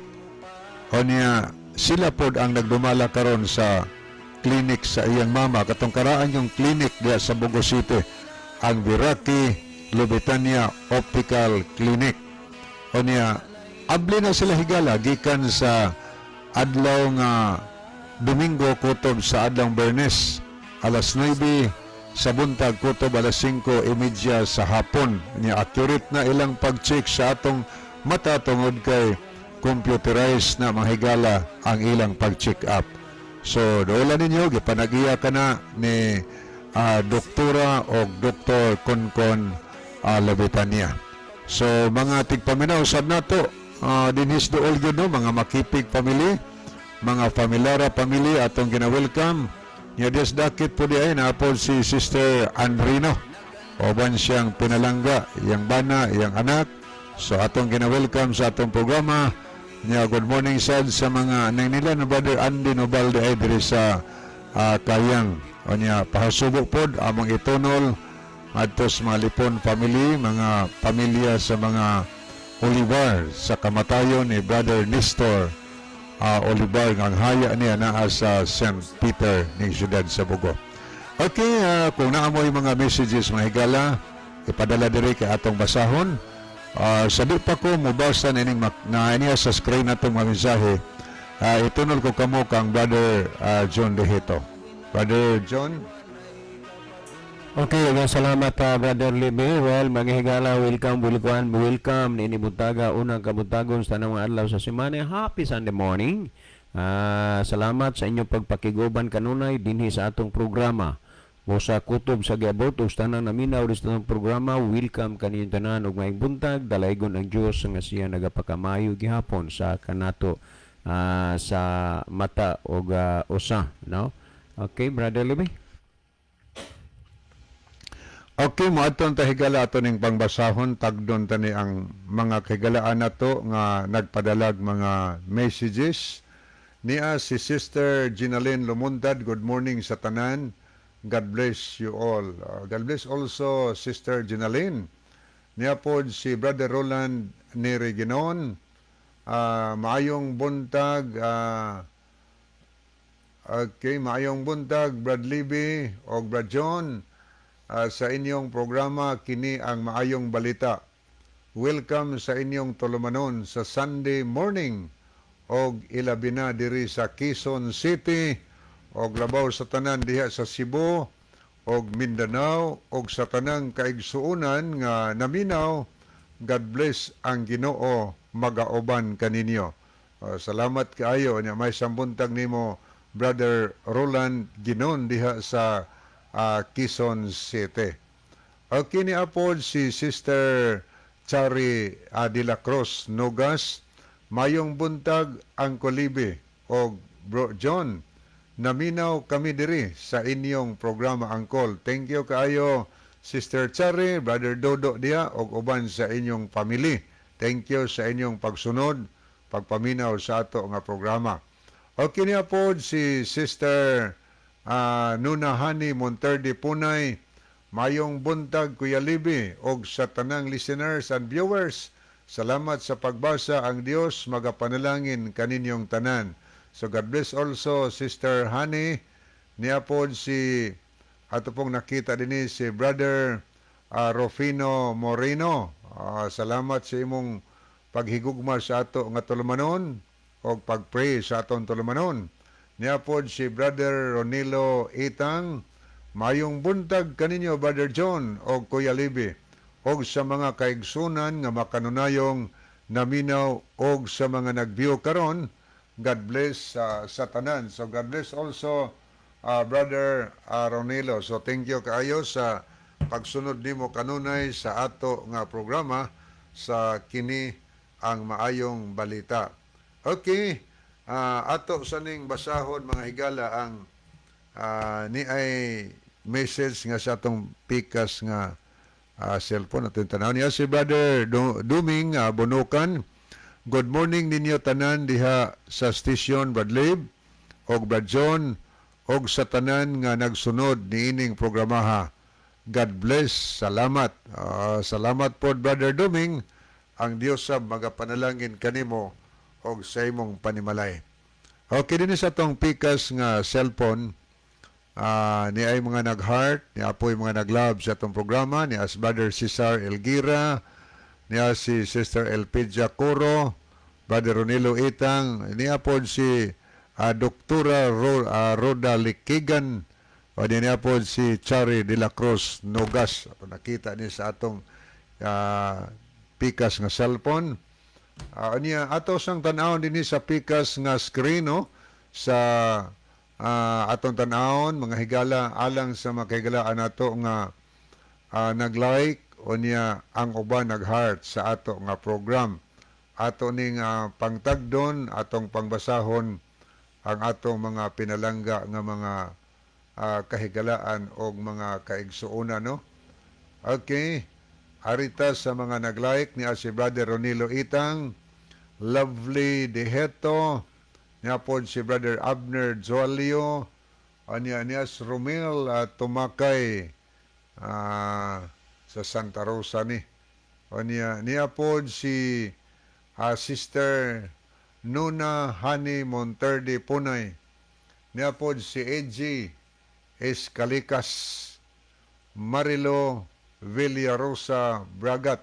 Aniya sila pod ang nagdumala karon sa clinic sa iyang mama, katong karaan yung clinic diya sa Bogo City, ang Viraki Lubetania Optical Clinic. Unya abli na sila, higala, gikan sa adlaw nga Domingo kutob sa adlaw Bernes alas 9 sa buntag kutob alas 5:30 sa hapon. Nya accurate na ilang pag-check sa atong mata tungod kay computerized na, mga higala, ang ilang pag-check up. So dola ninyo, gipanagiya ka na ni Doktora o Doktor Konkon Labetania. So mga tigpaminaw sad nato dinhis duol gyud, no, mga Makipig family, mga Familiara family, atong gina-welcome. Nya des dakit po di ay naapod si Sister Andrino uban siyang pinalangga, iyang bana, iyang anak. So atong gina-welcome sa atong programa. Nya good morning sad sa mga nang nila no Brother Andy Nobalde ay diri sa Kayang. Nya pahasubo pod among itunol ngadto sa mga Lipon family, mga pamilya sa mga Olivar sa kamatayon ni Brother Nestor Olivar nga ang haya niya naa sa St. Peter ning siyudad sa Bogo. Okay, kung naamoy mga messages, mga higala, ipadala diri kay atong basahon. Sa di pa ko mubasa ining na niya sa screen natong mga mensahe, itunol ko kamo kang Brother John Dehito. Brother John? Okay, nga salamat, Brother Libby. Well, mga higala, welcome, welcome, welcome niini buntaga, unang kabuntagon sa tanang mga adlaw sa semana. Happy Sunday morning. Salamat sa inyong pagpakiguban kanunay dinhi sa atong programa. Mo sa kutob sa giabot ug sa tanang naminaw sa atong programa, welcome kaninyong tanan ug maayong buntag. Dalaygon ang Dios nga siya nagapakamayo gihapon sa kanato sa mata og usa, no? Okay, Brother Libby. Okay, moadto ta, higala, ato ning pangbasahon, tagdon tani ang mga kahigalaan nato nga nagpadalag mga messages. Niya si Sister Ginalyn Lumundad, good morning sa tanan. God bless you all. God bless also, Sister Ginalyn. Niya pod si Brother Roland Neri Ginon. Maayong buntag, okay, maayong buntag, Brad Libby o Brad John, sa inyong programa kini ang maayong balita. Welcome sa inyong tulumanon sa Sunday morning og ilabi na diri sa Quezon City og labaw sa tanan diha sa Cebu og Mindanao og sa tanang kaigsuonan nga naminaw. God bless, ang Ginoo magauban kaninyo. Salamat kaayo nya may sambuntag nimo, Brother Roland Ginon, diha sa Quezon City. Okay, ni apod si Sister Chari de la Cruz Nogas. Mayong buntag, Uncle Libe og Bro John. Naminaw kami diri sa inyong programa, Uncle. Thank you kaayo, Sister Chari, Brother Dodo diha og uban sa inyong family. Thank you sa inyong pagsunod, pagpaminaw sa ato nga programa. Okay, niya pod si Sister Nuna Hani Monterde Punay. Mayong buntag, Kuya Libi, og sa tanang listeners and viewers. Salamat sa pagbasa, ang Dios magapanalangin kaninyong tanan. So God bless also, Sister Hani. Niya pod si ato pong nakita dinhi si Brother Rufino Moreno. Salamat sa imong paghigugma sa ato nga tulumanon og pagpray sa aton tulumanon. Niya pod si Brother Ronilo Itang. Mayong buntag kaninyo, Brother John og Kuya Libi, og sa mga kaigsunan nga makanunayong naminaw og sa mga nag-view karon. God bless sa tanan. So God bless also, Brother Ronilo. So thank you kaayo sa pagsunod nimo kanunay sa ato nga programa sa kini ang maayong balita. Okay, ato sa ning basahon, mga higala, ang ni ay message nga sa atong pikas nga cellphone atong tanaw niya si Brother Duming Bunukan. Good morning ninyo tanan diha sa station, Brad Lib og Brad John og sa tanan nga nagsunod niining programaha. God bless. Salamat. Salamat po, Brother Duming. Ang Dios sab magapanalangin kanimo og sa imong panimalay. Okay din sa atong pikas nga cellphone, ni ay mga nag-heart, ni apoy mga nag-love sa atong programa, ni as Brother Cesar Elgira, ni as si Sister Elpidia Coro, Brother Ronilo Itang, ni apod si Doktora Roda Likigan, o ni apod si Chari de la Cruz Nogas. Ato nakita ni sa atong pikas nga cellphone. Niya ato sang tan-awon dinhi sa pikas nga screen, no, sa atong tan-awon, mga higala, alang sa mga kahigalaan nato nga nag-like o niya ang uban nag-heart sa ato nga program. Ato ning pangtagdon, atong pangbasahon ang atong mga pinalangga nga mga kahigalaan og mga kaigsuonan, no. Okay. Arita sa mga nag-like ni si Brother Ronilo Itang, Lovely Deheto, niya pod si Brother Abner Joalio, anya niya si Romel Tumakay sa Santa Rosa ni. Anya niya pod si Sister Nuna Hani Monterde Punay. Niya pod si AG Escalikas, Marilo Villarosa Bragat.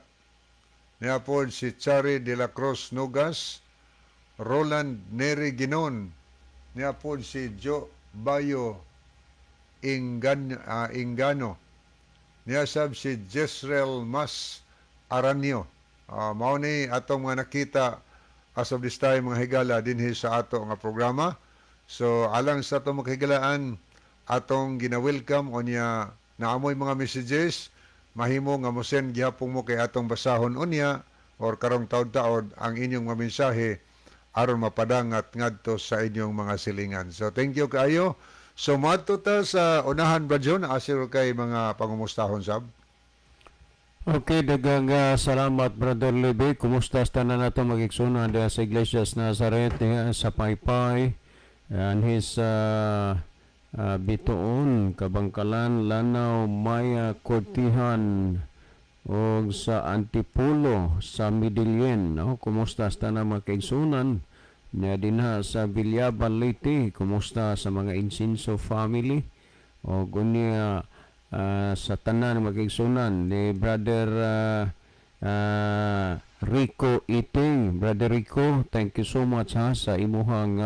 Niya pod si Chari de la Cruz Nogas, Roland Neri Ginon. Niya pod si Joe Bayo Ingano. Niya sab si Jezreel Mas Aranio. Mao ni atong mga nakita as of this time, mga higala, dinhi sa ato nga programa. So alang sa atong mga kahigalaan atong gina-welcome o niya naamoy mga messages, mahimo nga mo-send gihapon mo kay atong basahon unya or karong taod-taod ang inyong mga mensahe aron mapadangat ngadto sa inyong mga silingan. So thank you kaayo. So moadto ta sa unahan, Brad John, asiro kay mga pangumustahon sab. Okay, daghang salamat, Brother Libby. Kumusta sa tanan nato mga igsoon diha sa Iglesia sa Nazareth diha sa Paypay and his Bitoon, Kabangkalan, Lanao, Maya, Cortihan og sa Antipolo, sa Medellin, no? Kumusta sa tanan mga kaigsunan niya dinha sa Villaba, Leyte? Kumusta sa mga Insinso family? Og unya sa tanan mga kaigsunan ni Brother Rico Iting. Brother Rico, thank you so much ha sa imuhang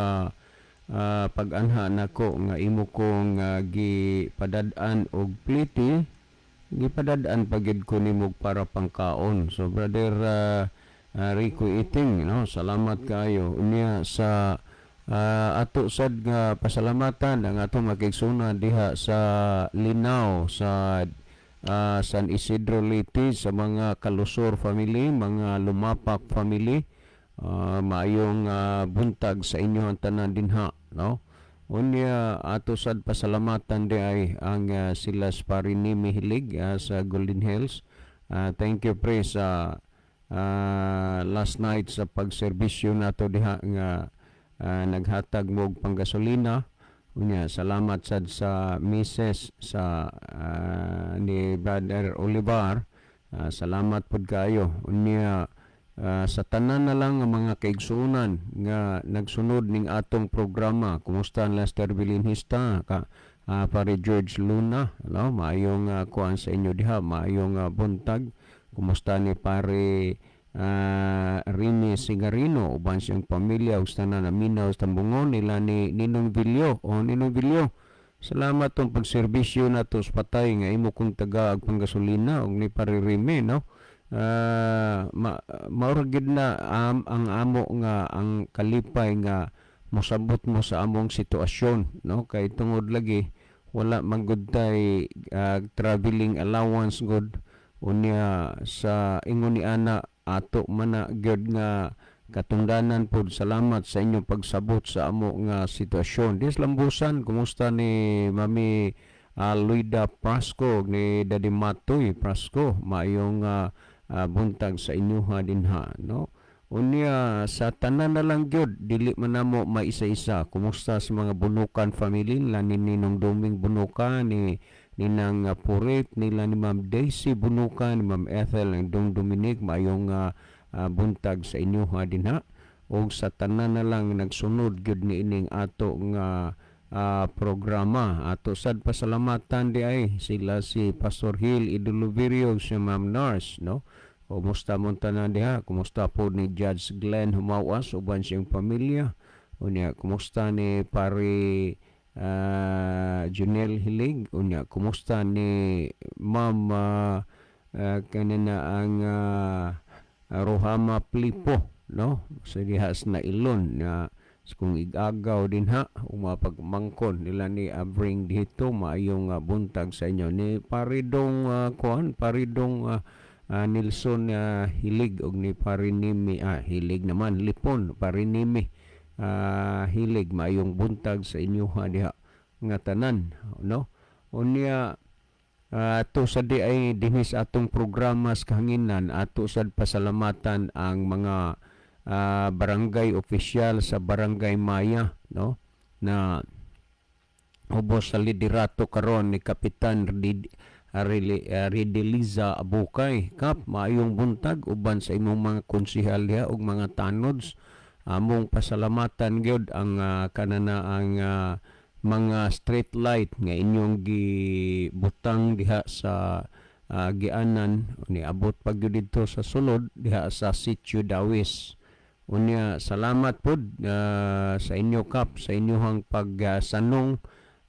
pag-anha nako nga imo kong gipadad-an og pliti, gipadad-an pagid ko nimo para pangkaon. So Brother Rico Iting, no, salamat kaayo. Unya sa ato sad nga pasalamatan ang atong mga kaigsuonan diha sa Linaw, sa San Isidro, Leyte, sa mga Kalusor family, mga Lumapak family. Maayong buntag sa inyo ang tanan dinha, no? Unya ato sad pasalamatan di ay ang sila Parinimi Hilig sa Golden Hills. Thank you, pre, sa last night sa pagserbisyo nato diha nga naghatag mo og panggasolina. Unya salamat sad sa Mrs. sa ni Brother Olivar. Salamat pud kaayo. Unya sa tanan na lang nga mga kaigsuonan nga nagsunod ning atong programa. Kumusta ang Lester Bilinhista ka, pare George Luna, no? Maayong kuan sa inyo diha, maayong buntag. Kumusta ni pare Rini Sigarino uban siyang pamilya ug tanan naminaw sa Tambungon nila ni Ninong Villo. O Ninong Villo, salamat tong pagserbisyo nato sa patay nga imo kong taga ag panggasolina ug ni pare Rime, no? Mao ra gid na ang amo nga ang kalipay nga mosabot mo sa among sitwasyon, no, kay tungod lagi wala man gud tay traveling allowance gud. Unya sa ingon ni ana ato man na gyud nga katungdanan pod. Salamat sa inyong pagsabot sa amo nga sitwasyon. Dis Lambusan, kumusta ni Mami Luida Prasco ug ni Daddy Matoy Prasco? Maayong buntag sa inyoha dinha, no? Unya sa tanan na lang gyud, dili man namo maisa-isa. Kumusta sa mga Bunukan family, nila ni Ninong Duming Bunukan, ni Ninang Purit, nila ni Ma'am Daisy Bunukan, ni Ma'am Ethel ang Dong Dominic? Maayong buntag sa inyoha dinha ug sa tanan na lang nagsunod gyud ni ining ato nga programa. Ato sad pasalamatan di ay sila si Pastor Hill Idoloverio, si Ma'am Nurse, no? Kumusta mon tanan diha? Kumusta po ni Judge Glenn Humawas uban siyang pamilya? Unya kumusta ni pare Junel Hilig? Unya kumusta ni Ma'am kanina ang Rohama Plipo, no, sa diha sa Nailon nga kung igagaw dinha umapagmangkon nila ni Abring dito? Maayong buntag sa inyo ni Paridong kuan, Paridong Nilson Hilig og ni Parinimi Hilig naman, Lipon, Parinimi Hilig. Maayong buntag sa inyo ha diha nga tanan, no? Unya ato sa di ay dinhi sa atong programa sa kahanginan, ato sad pasalamatan ang mga barangay opisyal sa Barangay Maya, no, na ubos sa liderato karon ni Kapitan Rideliza Abukay. Kap, maayong buntag uban sa imong mga konsehal diha ug mga tanods. Among pasalamatan gyud ang kanana ang mga street light nga inyong gibutang diha sa gianan, niabot pa gyud didto sa sulod diha sa Sitio Dawis. Unya salamat pod sa inyo, Kap, sa inyong pagsanong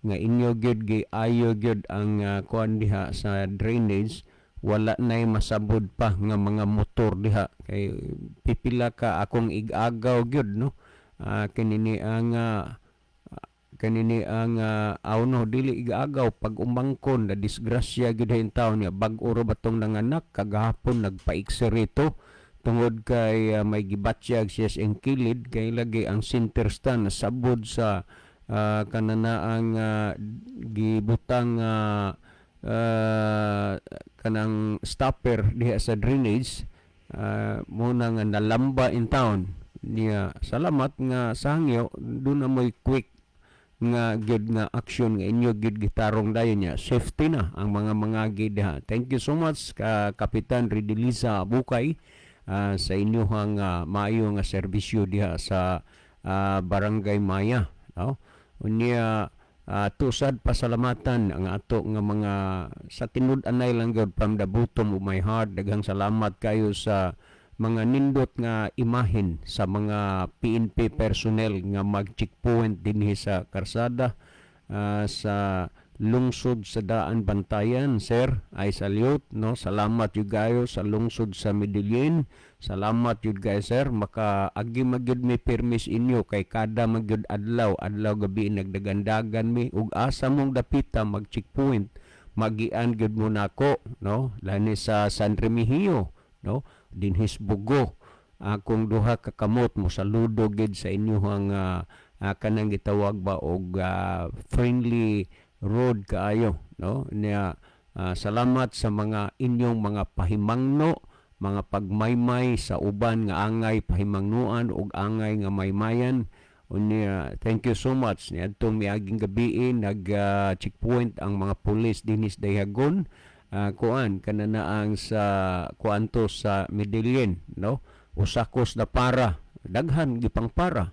nga inyo gyud giayo gyud ang kuan diha sa drainage. Wala nay masabod pa nga mga motor diha kay pipila ka akong igagaw gyud, no? Kanini ang aw no, dili igagaw, pag umangkon na disgrasya gyud ang taon niya. Bag-o ra batong nanganak kagahapon, nagpa-x-ray to tungod kay may gibatyag siya sa iyang kilid kay lagi ang center stand nasabod sa kananaang gibutang. kanang stopper diha sa drainage, mo na nga nalamba in town niya. Salamat nga sa hangyo doon na mo'y quick nga gyud nga action nga inyo gyud gitarong dayon niya, safety na ang mga mangagi diha. Thank you so much ka Kapitan Ridiliza Bukay sa inyong maayo nga serbisyo diha sa Barangay Maya, no? Unya tusad pasalamatan ang ato nga mga sa tinud-anay lang gyud, from the bottom of my heart, daghang salamat kayo sa mga nindot nga imahen sa mga PNP personnel nga mag-checkpoint dinhi sa karsada sa lungsod sa Daan Bantayan. Sir, I salute, no? Salamat jud kayo sa lungsod sa Medellin. Salamat jud kayo, sir. Makaagi magyud mi permis inyo kay kada magyud adlaw adlaw gabi nagdagandagan mi ug asa mong dapita mag checkpoint, magian gyud mo nako, no? Lani sa San Remigio, no, dinhis Bugo, akong duha ka kamot mo saludo gid sa inyong kanang gitawag ba og friendly road kaayo, no? Niya salamat sa mga inyong mga pahimangno, mga pagmaymay sa uban nga angay pahimangnuan ug angay nga maymayan. Unya thank you so much. Niadtong miaging gabi nag checkpoint ang mga pulis dinis Dayhagon, kuan kananaang sa kuanto sa Medellin, no? Usakos na para daghan gipang para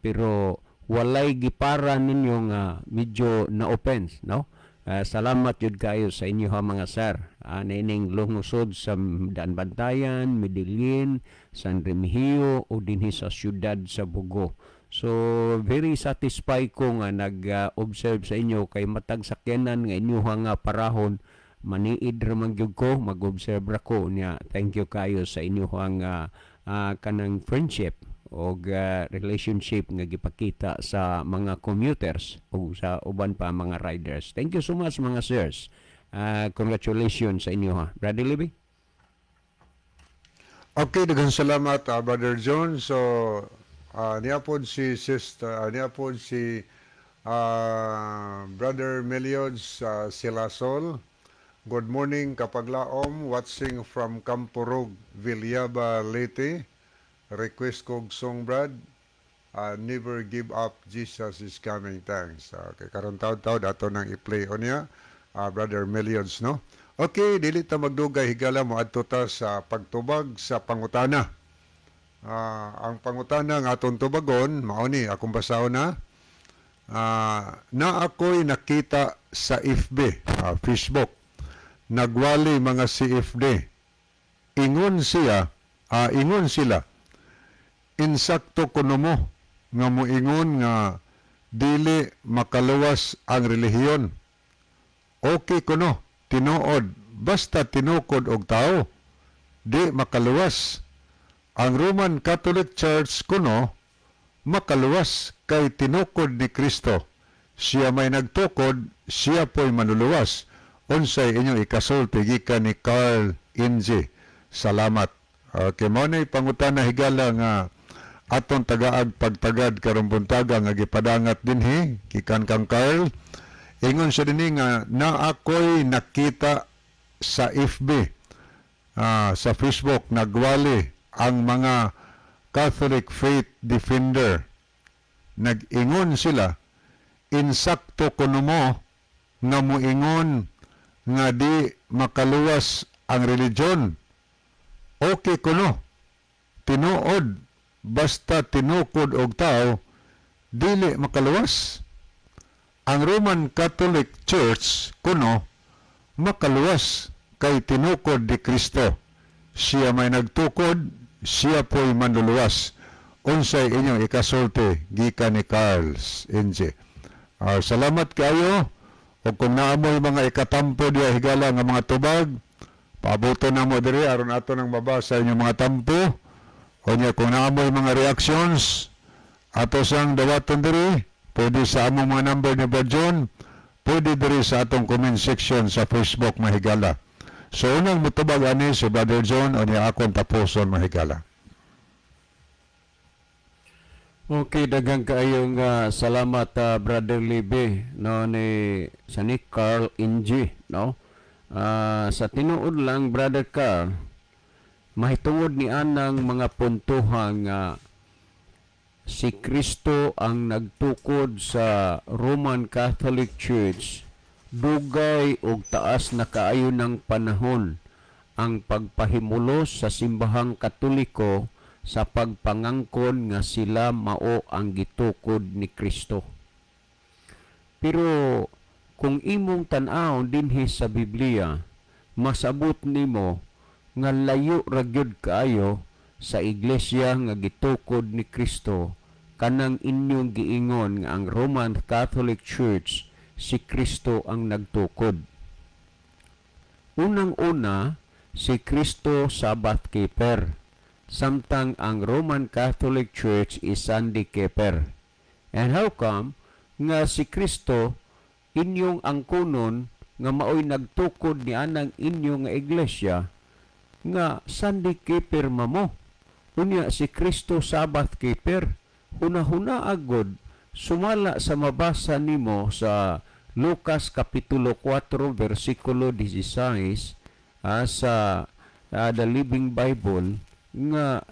pero walay gipara ninyo nga medyo na offense, no? Salamat jud kayo sa inyo ha, mga sir, niining lungsod sa Daan Bantayan, Medellin, San Remigio o dinhi sa siyudad sa Bugo. So very satisfied ko nga nag-observe sa inyo kay matag sakyanan nga inyo nga parahon, maniid ra man gyud ko, mag-observe ra ko niya. Thank you kayo sa inyong kanang friendship o relationship nga gipakita sa mga commuters o sa uban pa mga riders. Thank you so much, mga sirs. Congratulations sa inyo ha. Brother Libby? Okay, daghang salamat, Brother John. So, niya pod si sister, niya pod si Brother Meliods Silasol. Good morning, kapaglaom, watching from Campurog, Villaba, Leyte. Request kog song, Brad. Never give up, Jesus is coming. Thanks. Okay, karon taud-taud ato nang i-play on niya, Brother Meliods, no? Okay, dili ta magdugay, higala, mo adto ta sa pagtubag sa pangutana. Ang pangutana nga atong tubagon, mao ni akong basahon na. Na ako'y nakita sa FB, Facebook. Nagwali mga CFD. Ingon siya, ingon sila. Insakto kuno mo nga moingon nga dili makaluwas ang relihiyon. Okay kuno, tinuod, basta tinukod og tao, di makaluwas. Ang Roman Catholic Church kuno makaluwas kay tinukod ni Kristo. Siya may nagtukod, siya po'y manuluwas. Unsay inyong ikasulti, gikan ni Carl Inji? Salamat. Okay, mao na pangutana, higala, nga atong tagaag pagtagad karong buntaga nga gipadangat dinhi gikan kang Carl. Ingon siya dinhi nga na ako'y nakita sa FB, sa Facebook, nagwali ang mga Catholic Faith Defender. Nag-ingon sila, insakto kuno mo nga moingon nga di makaluwas ang religion. Okay kuno, tinuod, basta tinukod og tao, dili makaluwas. Ang Roman Catholic Church kuno makaluwas kay tinukod ni Kristo. Siya may nagtukod, siya po'y manluluwas. Unsay inyong ikasulti, gikan ni Carls NJ? Salamat kayo. O kung naamoy mga ikatampo diya, higala, nga mga tubag, paaboto na mo diri aron ato nang mabasa inyong mga tampo. O niya kung naamoy mga reactions, ato sang dawaton diri, pwede sa among mga number ni Brad John, pwede diri sa atong comment section sa Facebook, mahigala. So unang mutubag ani si Brother John o niya akong tapuson, mahigala. Okay, daghang kaayong salamat, Brother Libby, no, ni sa ni Carl Inji, no. Sa tinuod lang, Brother Carl, mahitungod ni anang mga puntuhan nga si Kristo ang nagtukod sa Roman Catholic Church, dugay og taas na kaayo ng panahon ang pagpahimulos sa simbahang Katoliko sa pagpangangkon nga sila mao ang gitukod ni Kristo. Pero kung imong tan-awon dinhi sa Biblia, masabot nimo nga layo ra gyud kaayo sa iglesia nga gitukod ni Kristo kanang inyong giingon nga ang Roman Catholic Church si Kristo ang nagtukod. Unang-una, si Kristo Sabbath keeper, samtang ang Roman Catholic Church is Sunday keeper. And how come nga si Kristo inyong angkonon nga maoy nagtukod ni anang inyo nga iglesia nga Sunday keeper mamo? Unya si Kristo Sabbath keeper. Huna-huna agod, sumala sa mabasa nimo sa Lucas Kapitulo 4 versikulo 16 sa The Living Bible nga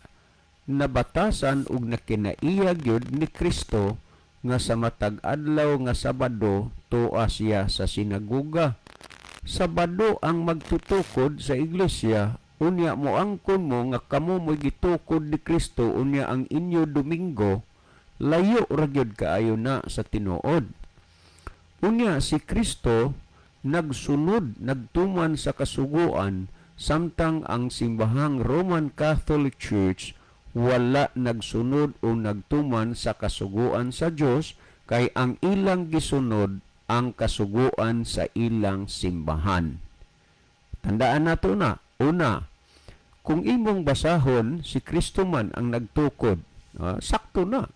nabatasan ug nakinaiya gyud ni Kristo nga sa matag adlaw nga Sabado tua siya sa sinagoga. Sabado ang magtutukod sa iglesia, unya moangkon mo nga kamo mo'y gitukod ni Kristo, unya ang inyo Domingo. Layo ra gyud kaayo na sa tinuod. Unya si Kristo nagsunod, nagtuman sa kasuguan, samtang ang simbahang Roman Catholic Church wala nagsunod o nagtuman sa kasuguan sa Dios, kay ang ilang gisunod ang kasuguan sa ilang simbahan. Tandaan nato na, una, kung imong basahon si Kristo man ang nagtukod, sakto na.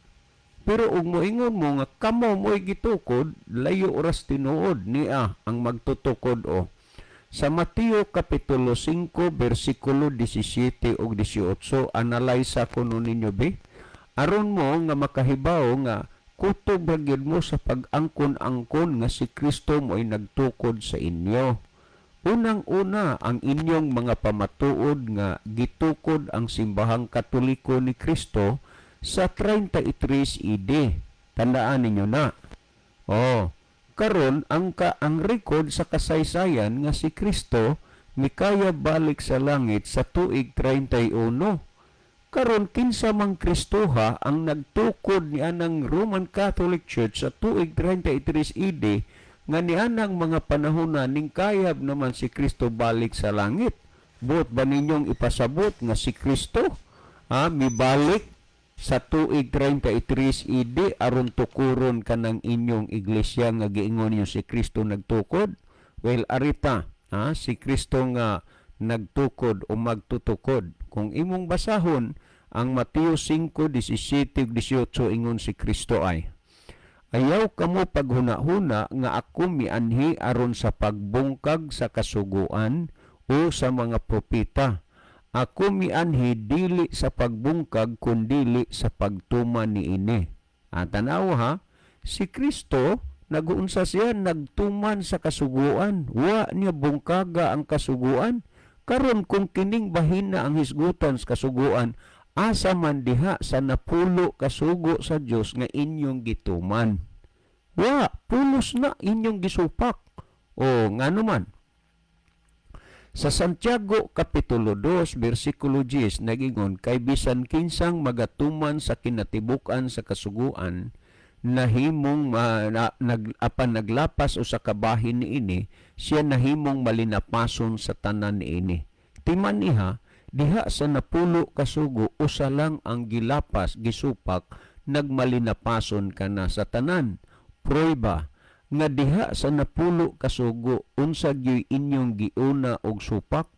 Pero ug moingon mo nga kamo mo'y gitukod, layo oras tinuod niya ang magtutukod o. Sa Mateo Kapitulo 5, versikulo 17 ug 18, analyze kuno ninyo be. Aron mo nga makahibaw nga kutob ra gyud mo sa pag-angkon-angkon nga si Kristo mo'y nagtukod sa inyo. Unang-una, ang inyong mga pamatuod nga gitukod ang simbahang Katoliko ni Kristo sa 33 AD. Tandaan ninyo na. Oh, karon ang record sa kasaysayan nga si Kristo mikaya balik sa langit sa tuig 31. Karon kinsa mang Kristoha ang nagtukod ni anang Roman Catholic Church sa tuig 33 AD nga nianang mga panahon na ningkayab naman si Kristo balik sa langit? Buot ba ninyong ipasabot nga si Kristo mibalik sa tuig 33 AD aron tukuron kanang inyong iglesia nga giingon niyo si Kristo nagtukod? Well, arita, si Kristo nga nagtukod o magtutukod. Kung imong basahon ang Mateo 5:17 ug 18, ingon si Kristo ay, "Ayaw kamo paghuna-huna nga ako mianhi aron sa pagbungkag sa kasuguan o sa mga propeta. Ako mianhi dili sa pagbungkag kundili sa pagtuman niini." Tanaw ha, si Kristo nagunsa siya, nagtuman sa kasuguan. Wa niya bungkaga ang kasuguan. Karon kung kining bahina ang hisgutan sa kasuguan, asa man diha sa 10 kasugo sa Dios nga inyong gituman? Wa, pulos na inyong gisupak. O ngano man? Sa Santiago Kapitulo 2 versikulo 10 nagingon, "Kay bisan kinsang magatuman sa kinatibuk-an sa kasuguan, nahimong apan naglapas o sa kabahin niini, siya nahimong malinapason sa tanan niini." Timan niha, diha sa 10 kasugo, usa lang ang gilapas, gisupak, nagmalinapason ka na sa tanan. Prueba nga diha sa 10 kasugo, unsa gyuy inyong giuna og supak?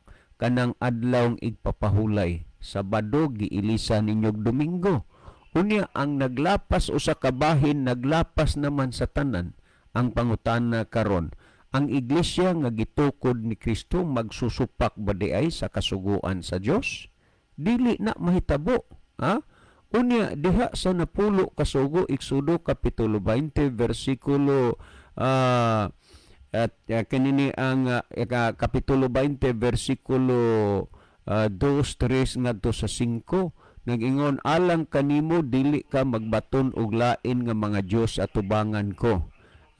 Kanang adlawng igpapahulay. Sabado giilisa ninyog Domingo. Unya ang naglapas usa ka bahin, naglapas naman sa tanan. Ang pangutana karon, ang iglesia nga gitukod ni Kristo magsusupak ba di ay sa kasuguan sa Dios? Dili na mahitabo, ha? Unya diha sa 10 kasugo, Exodo Kapitulo 20 versikulo At kinini ang kapitulo 20 versikulo 2, 3 ngadto sa 5. Nag-ingon, alang kanimo dili ka magbaton og lain nga mga Dios atubangan ko.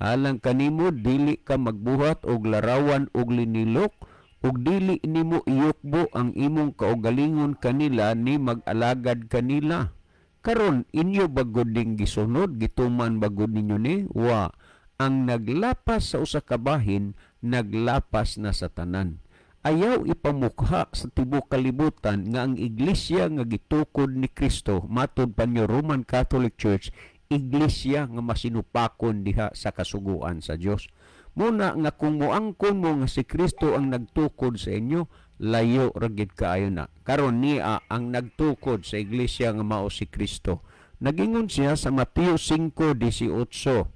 Alang kanimo dili ka magbuhat og larawan og linilok ug dili nimo iyukbo ang imong kaugalingon kanila ni mag-alagad kanila. Karon inyo bagod ding gisunod, gituman bagod ninyo ni wa ang naglapas sa usa ka bahin, naglapas na sa tanan. Ayaw ipamukha sa tibuok kalibutan nga ang iglesia nga gitukod ni Kristo, matod pa niyo Roman Catholic Church, iglesia nga masinupakon diha sa kasuguan sa Dios. Muna nga kung moangkon mo nga si Kristo ang nagtukod sa inyo, layo ra gid kaayo na. Karon niya ang nagtukod sa iglesia nga mao si Kristo. Nagingon siya sa Mateo 5:18.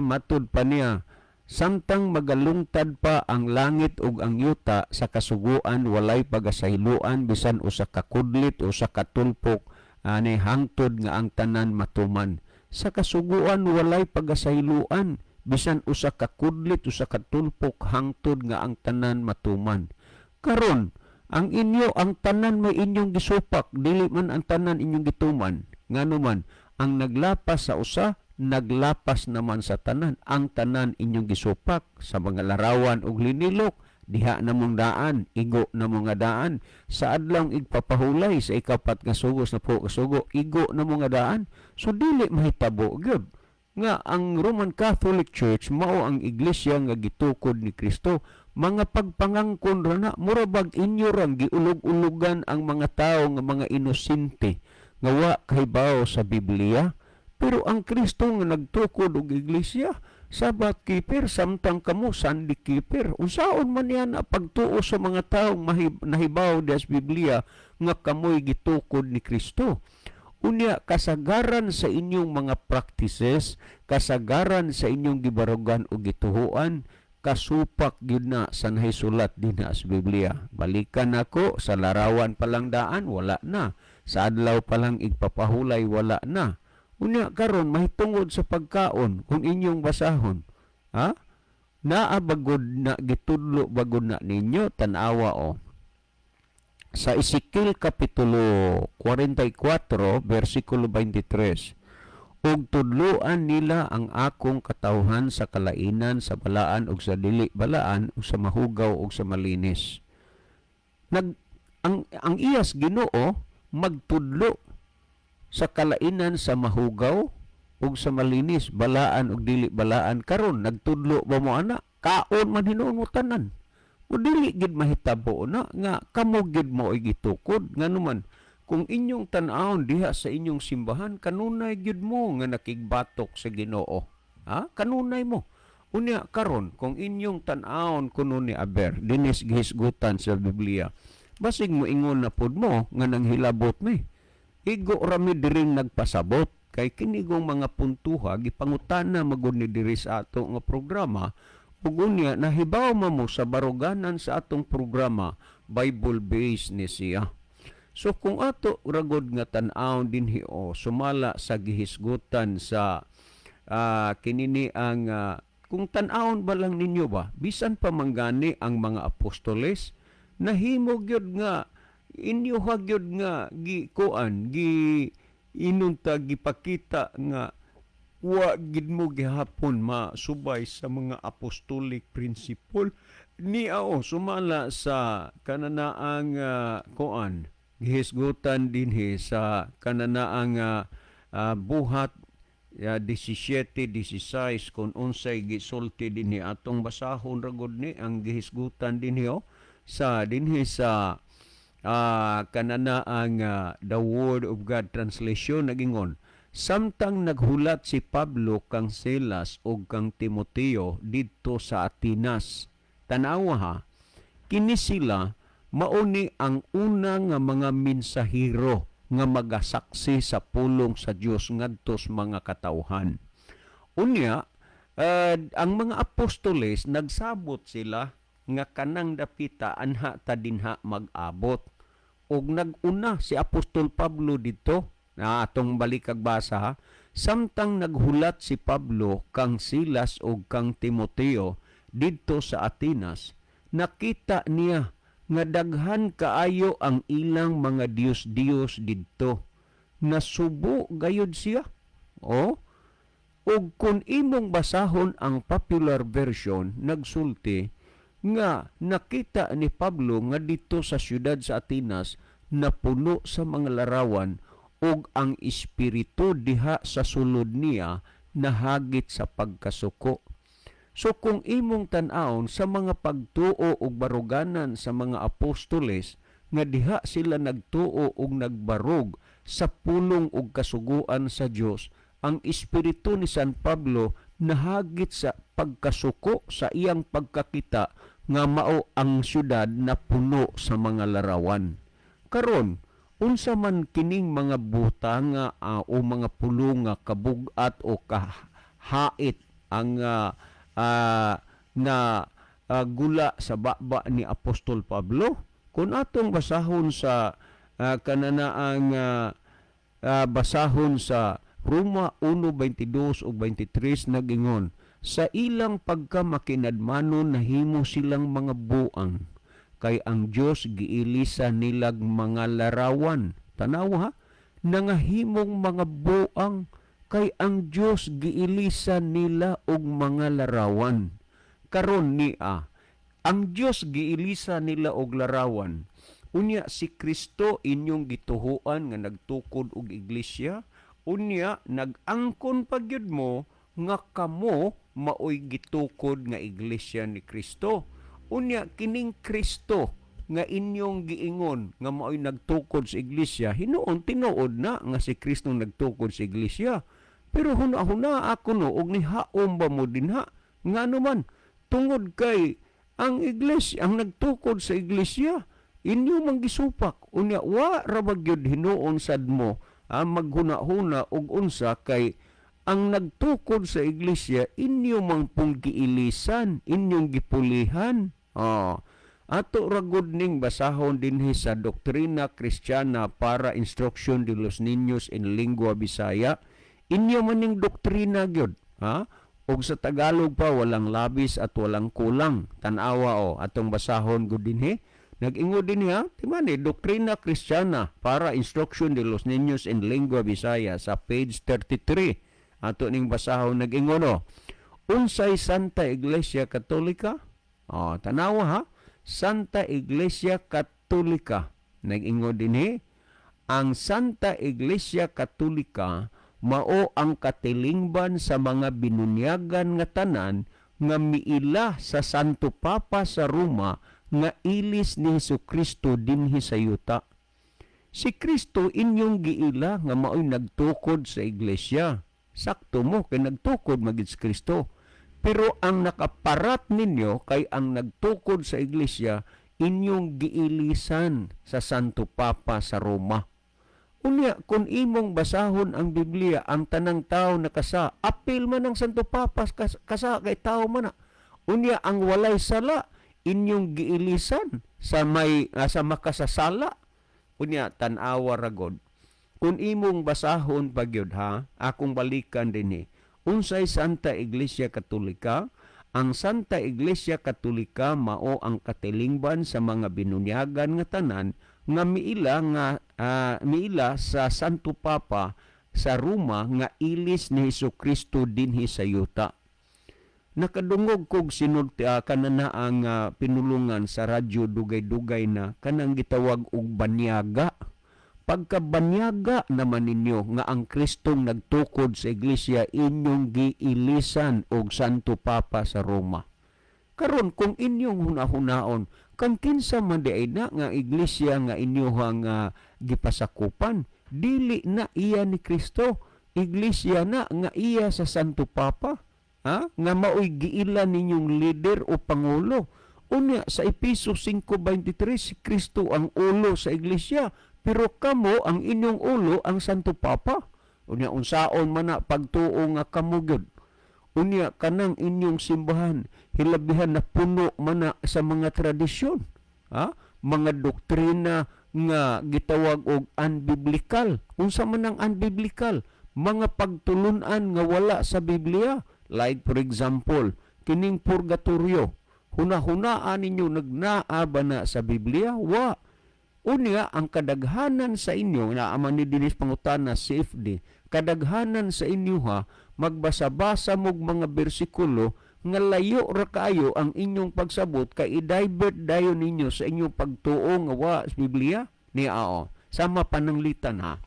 Matud pa niya, samtang magalungtad pa ang langit ug ang yuta sa kasuguan walay pagasahiluan bisan usa ka kudlit usa ka tulpok ani hangtod nga ang tanan matuman. Sa kasuguan walay pagasahiluan bisan usa ka kudlit usa ka tulpok hangtod nga ang tanan matuman. Karon ang inyo ang tanan may inyong gisupak, dili man ang tanan inyong gituman. Ngano man ang naglapas sa usa, naglapas naman sa tanan. Ang tanan inyong gisupak sa mga larawan ug linilok, diha na mong daan, igo na mong nga daan. Sa adlawng igpapahulay sa ikapat nga sugo sa po kasugo, igo na mong nga daan. So dili mahitabo gyud nga ang Roman Catholic Church mao ang iglesia nga gitukod ni Kristo. Mga pagpangangkon ra na, mura bag inyo rang giulog-ulugan ang mga tawo nga mga inosente nga wa kahibaw sa Biblia. Pero ang Kristo nga nagtukod og iglesia, Sabbath keeper, samtang kamo Sunday keeper. Unsaon man yan ang pagtuo sa mga taong nahibaw diha sa Biblia nga kamoy gitukod ni Kristo? Unya, kasagaran sa inyong mga practices, kasagaran sa inyong gibarugan o gituhuan, kasupak gyud na sa nahisulat dinha sa Biblia. Balikan nako sa larawan palang daan, wala na. Sa adlaw palang igpapahulay, wala na. Unya karon mahitungod sa pagkaon kung inyong basahon, ha? Naa bagod na gitudlo bagod na ninyo, tan-awa o. Sa Ezekiel kapitulo 44 versikulo 23, ug tudloan nila ang akong katawhan sa kalainan, sa balaan ug sa dili balaan, ug sa mahugaw ug sa malinis. Ang iyas Ginoo magtudlo sa kalainan, sa mahugaw ug sa malinis, balaan ug dili balaan. Karon nagtudlo ba mo ana? Kaon man hinuon mo tanan. O dili gid mahitabo na nga kamo gid mo ay gitukod. Nganuman kung inyong tan-awon diha sa inyong simbahan, kanunay gid mo nga nakigbatok sa Ginoo. Ha? Kanunay mo. Unya karon kung inyong tan-awon kuno ni Aber dinis gihisgutan sa Biblia, basig mo ingon na pud mo nga nanghilabot mi. Igo rami diring nagpasabot kay kinigong mga puntuha gipangutana magud ni diri sa ato nga programa. Ug unya nahibaw man mo sa baruganan sa atong programa, Bible based ni siya. So kung ato ragod nga tan-awon dinhi o sumala sa gihisgutan sa kinini ang kung tan-awon ba lang ninyo ba, bisan pa manggani ang mga apostoles nahimo gyud nga inyo gyud nga gikuan gi inunta gipakita nga wa gid mo gihapon masubay sa mga apostolic principle niya o sumala sa kananaang kuan gihisgutan dinhi sa kananaang buhat 17:16 kung unsay gisulti dinhi atong basahon ra gud ni ang gihisgutan dinhi o sa dinhi sa kananaang The Word of God translation. Nagingon, samtang naghulat si Pablo kang Silas ug kang Timoteo didto sa Atenas. Tanawa ha, kini sila mauni ang una nga mga mensahero nga magasaksi sa pulong sa Dios ngadto sa mga katawhan. Unya, ang mga apostoles nagsabot sila nga kanang dapita anha ta dinha mag-abot. Og nag-una si Apostol Pablo didto, na atong balikag basa ha, samtang naghulat si Pablo kang Silas ug kang Timoteo didto sa Atenas, nakita niya nga daghan kaayo ang ilang mga diyos-diyos didto. Nasubo gayud siya. Oh, ug kung imong basahon ang popular version, nagsulti nga nakita ni Pablo nga dito sa siyudad sa Atenas napuno sa mga larawan ug ang espiritu diha sa sulod niya nahagit sa pagkasuko. So kung imong tan-awon sa mga pagtuo ug baruganan sa mga apostoles nga diha sila nagtuo ug nagbarog sa pulong ug kasuguan sa Dios, ang espiritu ni San Pablo nahagit sa pagkasuko sa iyang pagkakita nga mao ang syudad na puno sa mga larawan. Karon, unsa man kining mga butanga o mga pulong nga kabug-at o kahait ang na gula sa baba ni Apostol Pablo? Kung atong basahon sa kananaang basahon sa Roma 1:22 ug 23, nagingon, sa ilang pagkamakinadmanon nahimo silang mga buang, kay ang Dios giilisan nilag mga larawan. Tanawa ha, nangahimong mga buang kay ang Dios giilisan nila og mga larawan. Karon niya, ang Dios giilisan nila og larawan. Unya si Kristo inyong gituhuan nga nagtukod og iglesia, unya nag-angkon pa gyud mo nga kamo maoy gitukod nga iglesia ni Kristo. Unya kining Kristo nga inyong giingon nga maoy nagtukod sa iglesia, hinuon tinuod na nga si Kristo nagtukod sa iglesia. Pero huna-huna ako no, og nihaom ba mo dinha? Ngano man, tungod kay ang iglesia, ang nagtukod sa iglesia, inyo mang gisupak. Unya wa ra ba gyud hinuon sad mo maghuna-huna og unsa kay ang nagtukod sa iglesia inyo mang pong giilisan, inyong gipulihan. Oh. Ato ra gud ning basahon dinhi sa Doctrina Cristiana para Instrucción de los Niños en Lingua Bisaya. Inyo man ning doktrina gyud, ha? Og sa Tagalog pa, walang labis at walang kulang. Tan-awa o, atong basahon gud dinhi. Nag-ingon dinhi ha, timani, Doctrina Cristiana para Instrucción de los Niños en Lingua Bisaya sa page 33. Ato ning basahon, nag-ingon o. Unsay Santa Iglesia Katolika? Oh, tanawa ha. Santa Iglesia Katolika. Nag-ingon dinhi, ang Santa Iglesia Katolika mao ang katilingban sa mga binunyagan nga tanan nga miila sa Santo Papa sa Roma nga ilis ni Hesukristo dinhi sa yuta. Si Kristo inyong giila nga maoy nagtukod sa iglesia. Sakto mo kay nagtukod magid si Kristo. Pero ang nakaparat ninyo kay ang nagtukod sa iglesia inyong giilisan sa Santo Papa sa Roma. Unya, kung imong basahon ang Biblia, ang tanang tao nakasa, apil man ang Santo Papa kasa kay tao man na. Unya, ang walay sala, inyong giilisan sa may sa makasasala. Unya, tan-awa ragod. Kung imong basahon pagyud ha, akong balikan dinhi. Unsay Santa Iglesia Katolika? Ang Santa Iglesia Katolika mao ang katilingban sa mga binunyagan nga tanan nga miila sa Santo Papa sa Roma nga ilis ni Hesukristo dinhi sa yuta. Nakadungog kog sinulti kanana ang pinulungan sa radyo dugay-dugay na kanang gitawag og banyaga. Pagkabanyaga naman ninyo nga ang Kristong nagtukod sa iglesia inyong giilisan og Santo Papa sa Roma. Karon kung inyong hunahunaon, kang kinsa man di ay na nga iglesia nga inyohang gipasakupan, dili na iya ni Kristo, iglesia na nga iya sa Santo Papa, ha? Nga maoy giila ninyong leader o pangulo. Unya sa Epeso 5:23, si Kristo ang ulo sa iglesia, pero kamo ang inyong ulo ang Santo Papa. Unya unsaon man na pagtuo nga kamo gyud? Unya kanang inyong simbahan hilabihan na puno man na sa mga tradisyon, ha? Mga doktrina nga gitawag og unbiblical. Unsa man ang unbiblical? Mga pagtulun-an nga wala sa Biblia. Like for example, Kining purgatorio, hunahunaan ninyo, nagnaa ba na sa Biblia? Wa. Unya, ang kadaghanan sa inyo na ama ni dinis pangutana CFD, kadaghanan sa inyo ha, magbasa-basa mog mga bersikulo nga layo ra kaayo ang inyong pagsabot kay i-divert dayon ninyo sa inyong pagtuo nga wa sa Biblia ni ao. Sama pananglitan ha.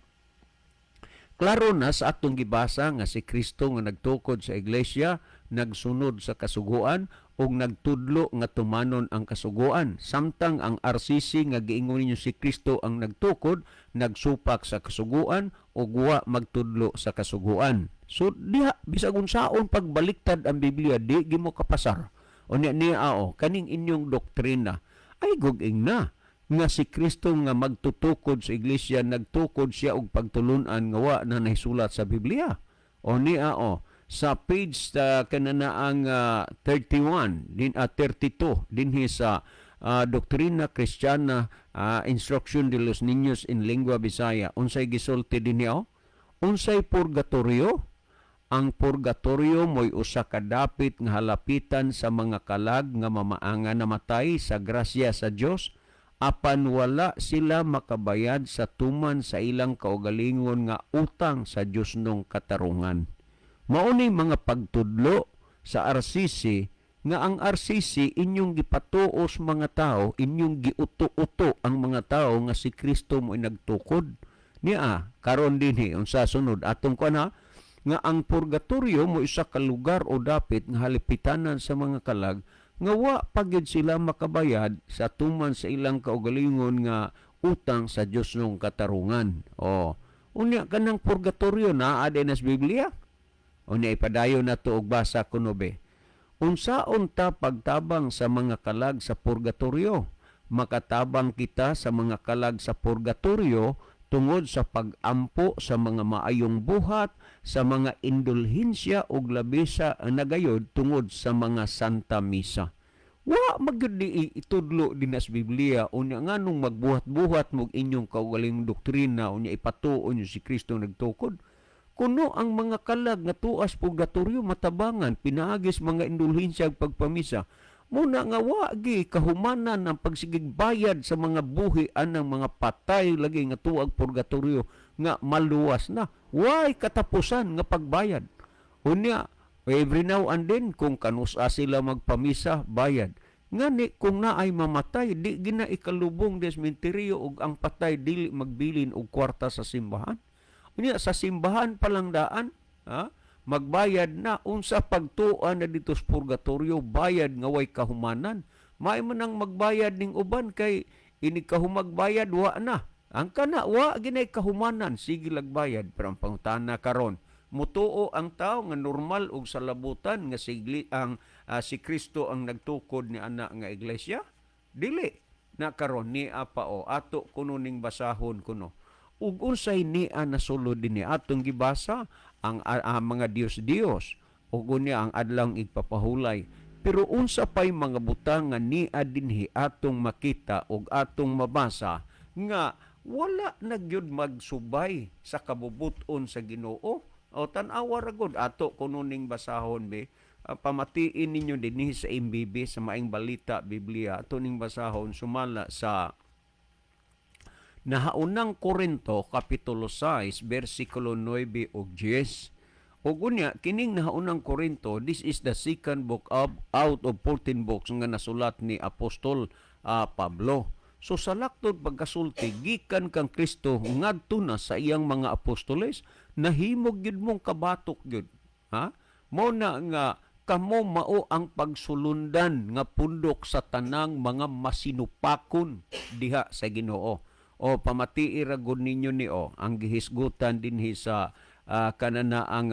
Klaro na sa atong gibasa nga si Kristo nga nagtukod sa iglesia, nagsunod sa kasuguan ug nagtudlo nga tumanon ang kasuguan. Samtang ang RCC nga giingon ninyo si Kristo ang nagtukod, nagsupak sa kasuguan ug wa magtudlo sa kasuguan. So diha bisag unsaon pagbaliktad ang Biblia, di gimo kapasar. Unya niya ao kaning inyong doktrina ay guging na nga si Kristo nga magtutukod sa iglesia, nagtukod siya og pagtulunan nga wa na nahisulat sa Biblia. O niya o sa page kananaang 31 din 32 dinhi sa Doctrina Cristiana, Instruction de los Niños en Lengua Bisaya, unsay gisulti dinhi o? Unsay purgatorio? Ang purgatorio mo'y usa ka dapit nga halapitan sa mga kalag nga mamaanga namatay sa grasya sa Dios, apan wala sila makabayad sa tuman sa ilang kaugalingon nga utang sa Dios nung katarungan. Mao ni mga pagtudlo sa RCC nga ang RCC inyong gipatuos mga tao, inyong giuto-uto ang mga tao nga si Kristo mo nagtukod. Niya karon dinhi unsa sunod atong kuan ha, nga ang purgatorio mo isa ka lugar o dapit nga halipitanan sa mga kalag nga wa pagid sila makabayad sa tuman sa ilang kaugalingon nga utang sa Dios nung katarungan. O unya kanang purgatorio naa din sa Biblia. Unya ipadayon na to og basa kuno be. Unsaon ta pagtabang sa mga kalag sa purgatorio? Makatabang kita sa mga kalag sa purgatorio tungod sa pag-ampo sa mga maayong buhat, sa mga indulhensya ug labi sa nagayod tungod sa mga Santa Misa. Wa magyud di itudlo din sa Biblia. Unya nganong magbuhat-buhat mo inyong kaugalingong doktrina, unya ipatuon niyo si Kristo nagtukod? Kuno ang mga kalag nga tuas purgatorio matabangan pinaagis mga indulhensya ug pagpamisa. Muna nga wa gi kahumanan ang pagsigig bayad sa mga buhi anang mga patay lagi nga tuag purgatorio nga maluwas na. Way katapusan nga pagbayad. Unya every now and then kung kanusa sila magpamisa, bayad. Ngani kung naay mamatay, di gina ikalubong des menteryo ug ang patay dili magbilin og kwarta sa simbahan. Unya sa simbahan pa lang daan, ha? Magbayad na. Unsa pagtuan na dito sa purgatorio, bayad nga way kahumanan? May man ang magbayad ning uban kay ini kahumagbayad wa na. Ang kana wa ginay kahumanan, sige lagbayad. Pero ang pangutana karon, mutuo ang tao nga normal og sa labutan nga sigli ang si Kristo ang nagtukod ni ana nga iglesia? Dili na. Karon ni apa o ato kuno ning basahon kuno ug unsay nia nasulod dinhi. Atong gibasa ang mga Dios-Dios ug unya ang adlawng igpapahulay, pero unsa pay mga butang nga nia dinhi atong makita ug atong mabasa nga wala na gyud magsubay sa kabubut-on sa Ginoo? O tan-awa ra gud, ato kuno ning basahon be. Pamatiin ninyo dinhi sa MBB, sa Maayong Balita Biblia, ato ning basahon sumala sa Nahaunang Korinto kapitulo 6 bersikulo 9 ug 10. Ug unya kining Nahaunang Korinto, this is the second book of out of 14 books nga nasulat ni Apostol Pablo. So sa laktod pagkasulti gikan kang Kristo ngadto na sa iyang mga apostoles, nahimog gyud mong kabatok gyud. Ha? Mo na nga kamo mao ang pagsulundan nga pundok sa tanang mga masinupakon diha sa Ginoo. O pamatii ra gud ninyo ni o ang gihisgutan dinhi sa kanana ang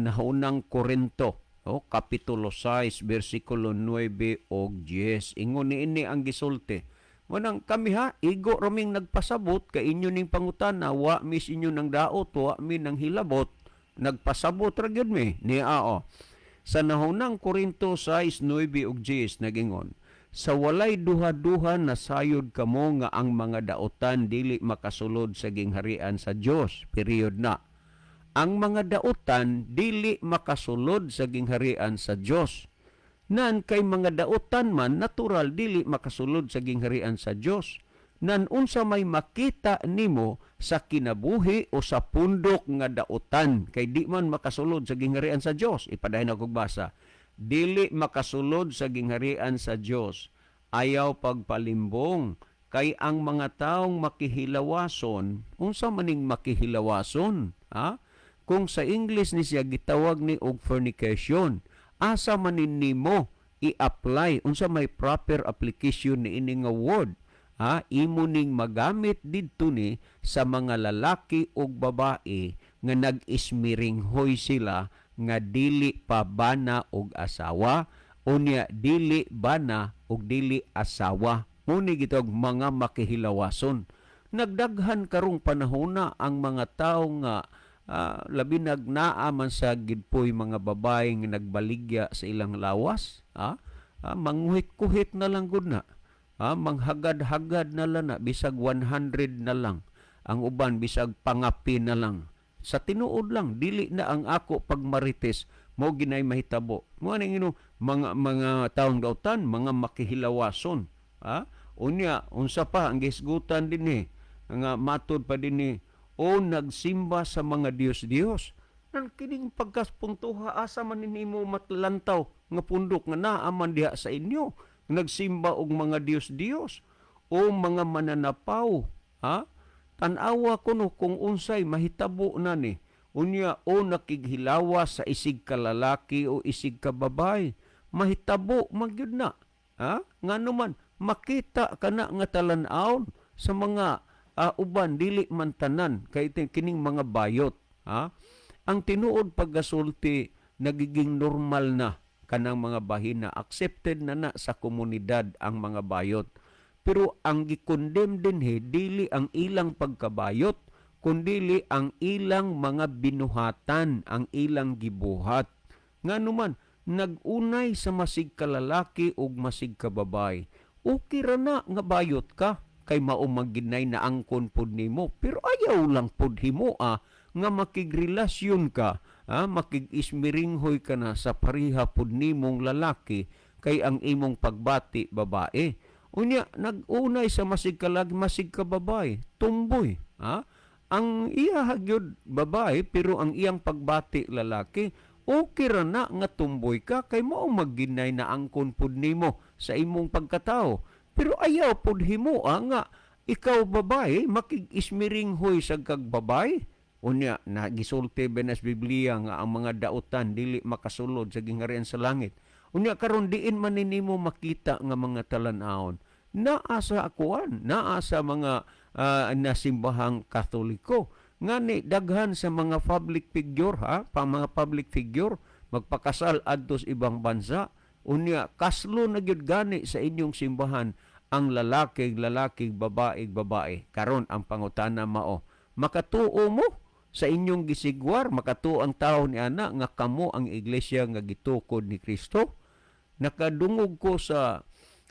Nahaunang Korinto o kapitulo 6 bersikulo 9 og 10. Ingon niini ang gisulti. Manang kami ha, igo raming nagpasabot kay inyo ning pangutana, wa mis inyo nang daot, wa mi nang hilabot, nagpasabot ra gyud mi ni ao. Sa Nahunang Korinto 6:9 ug 10 nagingon, "Sa walay duha-duha nasayod kamo nga ang mga daotan dili makasulod sa gingharian sa Dios." Period na. Ang mga daotan dili makasulod sa gingharian sa Dios. Nan kay mga dautan man natural dili makasulod sa gingharian sa Dios. Nan unsa may makita nimo sa kinabuhi o sa pundok nga dautan kay di man makasulod sa gingharian sa Dios. Ipadayon akong basa. Dili makasulod sa gingharian sa Dios. Ayaw pagpalimbong kay ang mga taong makihilawason, unsa maning makihilawason, ha? Kung sa English ni siya gitawag ni og fornication, asa man nimo i-apply, unsa may proper application ni ini nga word? Ha, imo ning magamit didto ni sa mga lalaki ug babae nga nag-ismiringhoy sila nga dili pa bana og asawa, unya dili bana ug dili asawa. Muni gitawag mga makihilawason. Nagdaghan karong panahona ang mga tawo nga labi nag naa man sa gidpoy mga babae nga nagbaligya sa ilang lawas, ha? Manguhit-kuhit na lang gud na. Manghagad-hagad na lang na, bisag 100 na lang. Ang uban bisag pangapi na lang. Sa tinuod lang dili na ang ako pagmarites mo ginay mahitabo. Mo aning ino mga taong dautan, mga makihilawason. Ha? Unya unsa pa ang gisgutan dinhi nga matud pa dinhi o nagsimba sa mga Dios-Dios. Nan kining pagkaspuntuha asa man nimo matlantaw nga pundok nga naa man diha sa inyo nagsimba og mga Dios-Dios o mga mananapaw, ha? Tan-awa kuno kung unsay mahitabo na ni. Unya o nakighilawa sa isig ka lalaki o isig ka babae, mahitabo magyud na. Ha? Ngano man makita kana nga talan-awon sa mga uban dili man tanan kay kining mga bayot, ha? Ang tinuod paggasulti nagiging normal na kanang mga bahina, accepted na na sa komunidad ang mga bayot. Pero ang gikondem dinhi dili ang ilang pagkabayot, kundili ang ilang mga binuhatan, ang ilang gibuhat. Ngano man nag-unay sa masig ka lalaki ug masig ka babae, okay ra na nga bayot ka kay mao man ginay na angkon pod nimo, pero ayaw lang pod himoa nga makigrelasyon ka, makig-ismiringhoy ka na sa pareha pod nimong lalaki kay ang imong pagbati babae. Unya nag-unay sa masig ka lalaki, masig ka babae, tumboy, ha? Ang iya gyud babae pero ang iyang pagbati lalaki, okay ra na nga tumboy ka kay mao magginay na angkon pud nimo sa imong pagkatao. Pero ayaw pud himoa nga ikaw babae makig-ismiringhoy sa kag babae. Unya nagisulti ba nas Biblia nga ang mga dautan dili makasulod sa gingharian sa langit. Unya karon diin man nimo makita nga mga talan-awon naa sa akuan, naa sa mga nasimbahang Katoliko. Ngani daghan sa mga public figure, ha, pa mga public figure magpakasal adto sa ibang bansa. Unya kaslo na gyud gani sa inyong simbahan ang lalaki, lalaki, babae, babae. Karon ang pangutana mao, makatuo mo sa inyong gisigwar, makatuo ang tao ni ana nga kamo ang iglesia nga gitukod ni Kristo? Nakadungog ko sa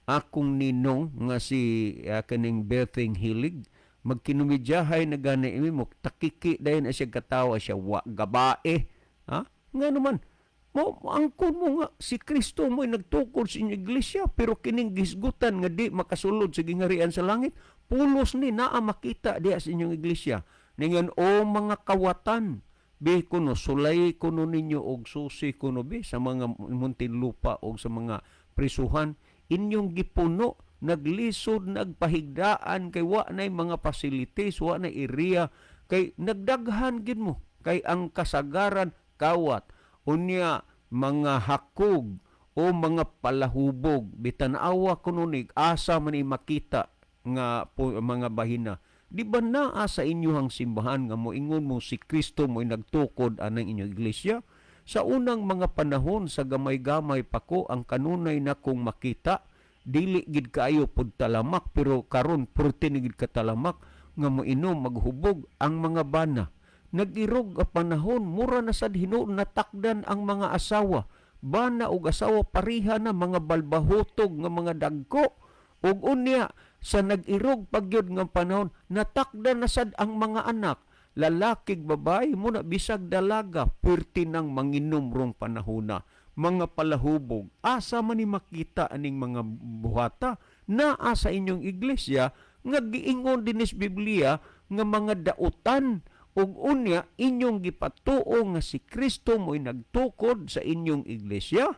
akong ninong nga si kaning Bething Hilig, magkinumidyahay na gani imi mo takiki dayon siya katawa siya wa gabae, ha? Nga naman mo angkon mo nga si Kristo mo'y nagtukod sa inyong iglesia, pero kining gisgutan nga di makasulod sa gingharian sa langit, pulos ni naa makita diha sa inyong iglesia. Ningon o mga kawatan, bi kuno sulay kuno ninyo og susi kuno bi sa mga Muntinlupa og sa mga prisuhan inyong gipuno, naglisod, nagpahigdaan kay wa nay mga facilities, wa nay area, kay nagdaghan gid mo kay ang kasagaran kawat. Unya mga hakog o mga palahubog, bitan-awa kuno ni asa man ni makita nga po, mga bahina. Di ba naa sa inyuhang simbahan nga moingon mo si Kristo mo'y nagtukod anang inyong iglesia? Sa unang mga panahon sa gamay-gamay pa ko ang kanunay na kong makita, dili gid kaayo pud talamak, pero karon purti ni gid katalamak nga moinom maghubog ang mga bana. Nag-irog ang panahon, mura na sad hinuon natakdan ang mga asawa. Bana og asawa pareha na mga balbahutog nga mga dagko. Ug unya sa nag-irog pagyud nga panahon, natakdan na sad ang mga anak, lalaki babae mo na bisag dalaga, pwerte nang manginom rong panahona. Mga palahubog, asa man ni makita aning mga buhata? Naa sa inyong iglesia nga giingon dinis Biblia nga mga dautan, ug unya inyong gipatuo nga si Kristo mo'y nagtukod sa inyong iglesia.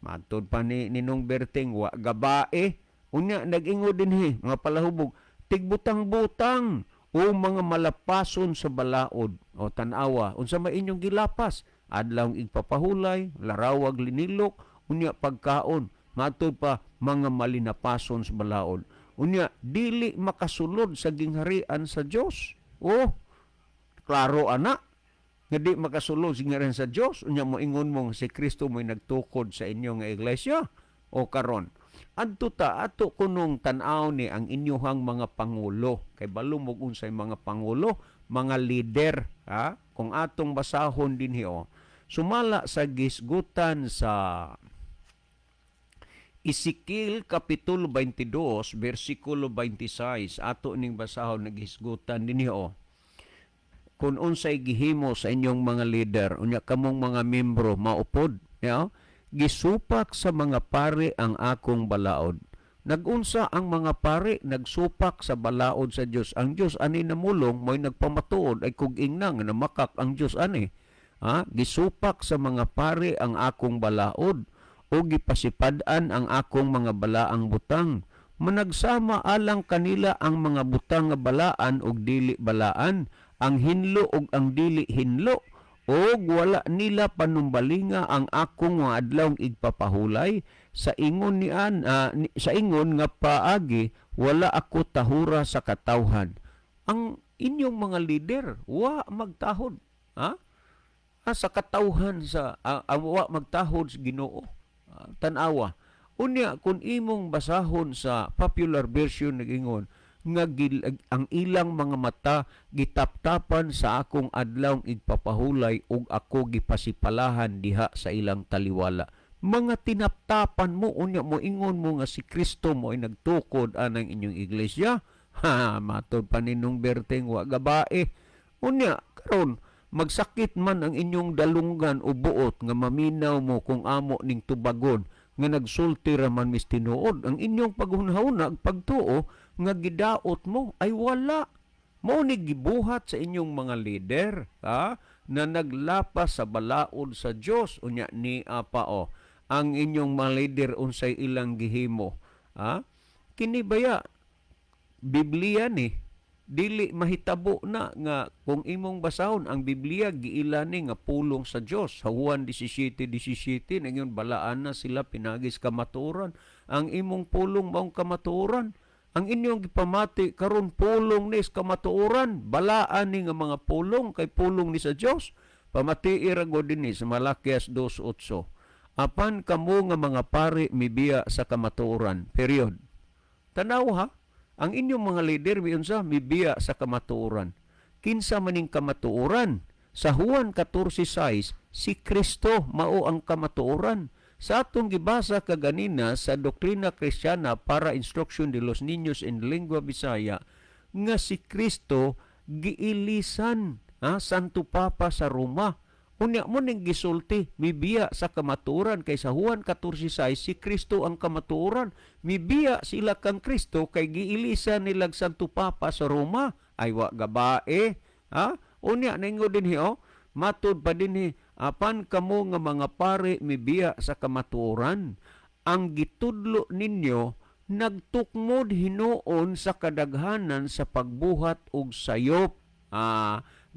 Matod pa ni Ninong Berting, wa gabae. Unya nag-ingon dinhi mga palahubog, tigbutang-butang o mga malapason sa balaod. O tan-awa, unsa may inyong gilapas? Adlaw igpapahulay, larawag linilok, unya pagkaon. Matod pa mga malinapason sa balaod. Unya dili makasulod sa gingharian sa Dios. Oh, klaro ana nga di makasulod sa gingharian sa Dios. Unya moingon mo nga si Kristo mo'y nagtukod sa inyong nga iglesia. O karon, adto ta ato kunong tan-aw ni ang inyuhang mga pangulo, kay balumog unsay mga pangulo, mga leader, ha? Kung atong basahon dinhi, oh, sumala sa gisgutan sa Ezekiel Kapitulo 22 versikulo 26, ato ning basahon, naghisgutan dinhi, oh, kung unsay gihimo sa inyong mga leader. Unya kamong mga membro maupod, ya? Gisupak sa mga pari ang akong balaod. Nagunsa ang mga pari? Nagsupak sa balaod sa Dios. Ang Dios ani namulong, mo'y nagpamatuod ay kug ingna nga namakak ang Dios ani. Ha? Gisupak sa mga pari ang akong balaod o gipasipad-an ang akong mga balaang butang. Managsama alang kanila ang mga butang nga balaan og dili balaan, ang hinlo og ang dili hinlo, og wala nila panumbalinga ang akong mga adlawng igpapahulay. Sa ingon nian sa ingon nga paagi wala ako tahura sa katawhan. Ang inyong mga leader wa magtahod, ha? Sa katawhan sa wa magtahod sa Ginoo. Tan-awa. Unya kung imong basahon sa popular version, nagingon nga ang ilang mga mata gitaptapan sa akong adlawng igpapahulay ug ako gipasipalahan diha sa ilang taliwala. Mga tinaptapan mo, unya mo ingon mo nga si Kristo mo ay nagtukod anang inyong iglesia. Ha, matod pa ninong Berting, wa gabae. Unya karon magsakit man ang inyong dalunggan o buot nga maminaw mo kung amo ning tubagon nga nagsulti ra man mis tinuod. Ang inyong paghunahuna, pagtuo nga gidaot mo ay wala. Mao ni gibuhat sa inyong mga leader, ha, na naglapas sa balaod sa Dios. Unya ni apa, o ang inyong mga leader unsay ilang gihimo, ha? Kini baya Biblia ni dili mahitabo na nga kung imong basahon ang Biblia, giila ni nga pulong sa Dios. Sa Juan 17:17 ningon balaan na sila pinagis kamatuoran. Ang imong pulong maong kamatuoran. Ang inyong gipamati karon pulong ni sa kamatuoran. Balaan ni nga mga pulong kay pulong ni sa Dios. Pamatii ra gud dinhi sa Malakias 2:8. Apan kamo nga mga pari mibiya sa kamatuoran. Period. Tanaw ha, ang inyong mga leader miunsa? Mibiya sa kamatuoran. Kinsa maning kamatuoran? Sa Juan 14:6, si Kristo mao ang kamatuoran. Sa atong gibasa kaganina sa Doctrina Cristiana para Instruction de los Niños en Lengua Bisaya nga si Kristo giilisan, ha, Santo Papa sa Roma. Unya mo ning gisulti, mibiya sa kamatuoran kay sa Juan 14:6 si Kristo ang kamatuoran. Mibiya sila kang Kristo kay giilisan nilag Santo Papa sa Roma. Ay wa gabae, ha? Unya ningo dinhi, oh, matud pa dinhi, apan kamo nga mga pare mibiya sa kamatuoran. Ang gitudlo ninyo nagtukmod hinuon sa kadaghanan sa pagbuhat og sayop.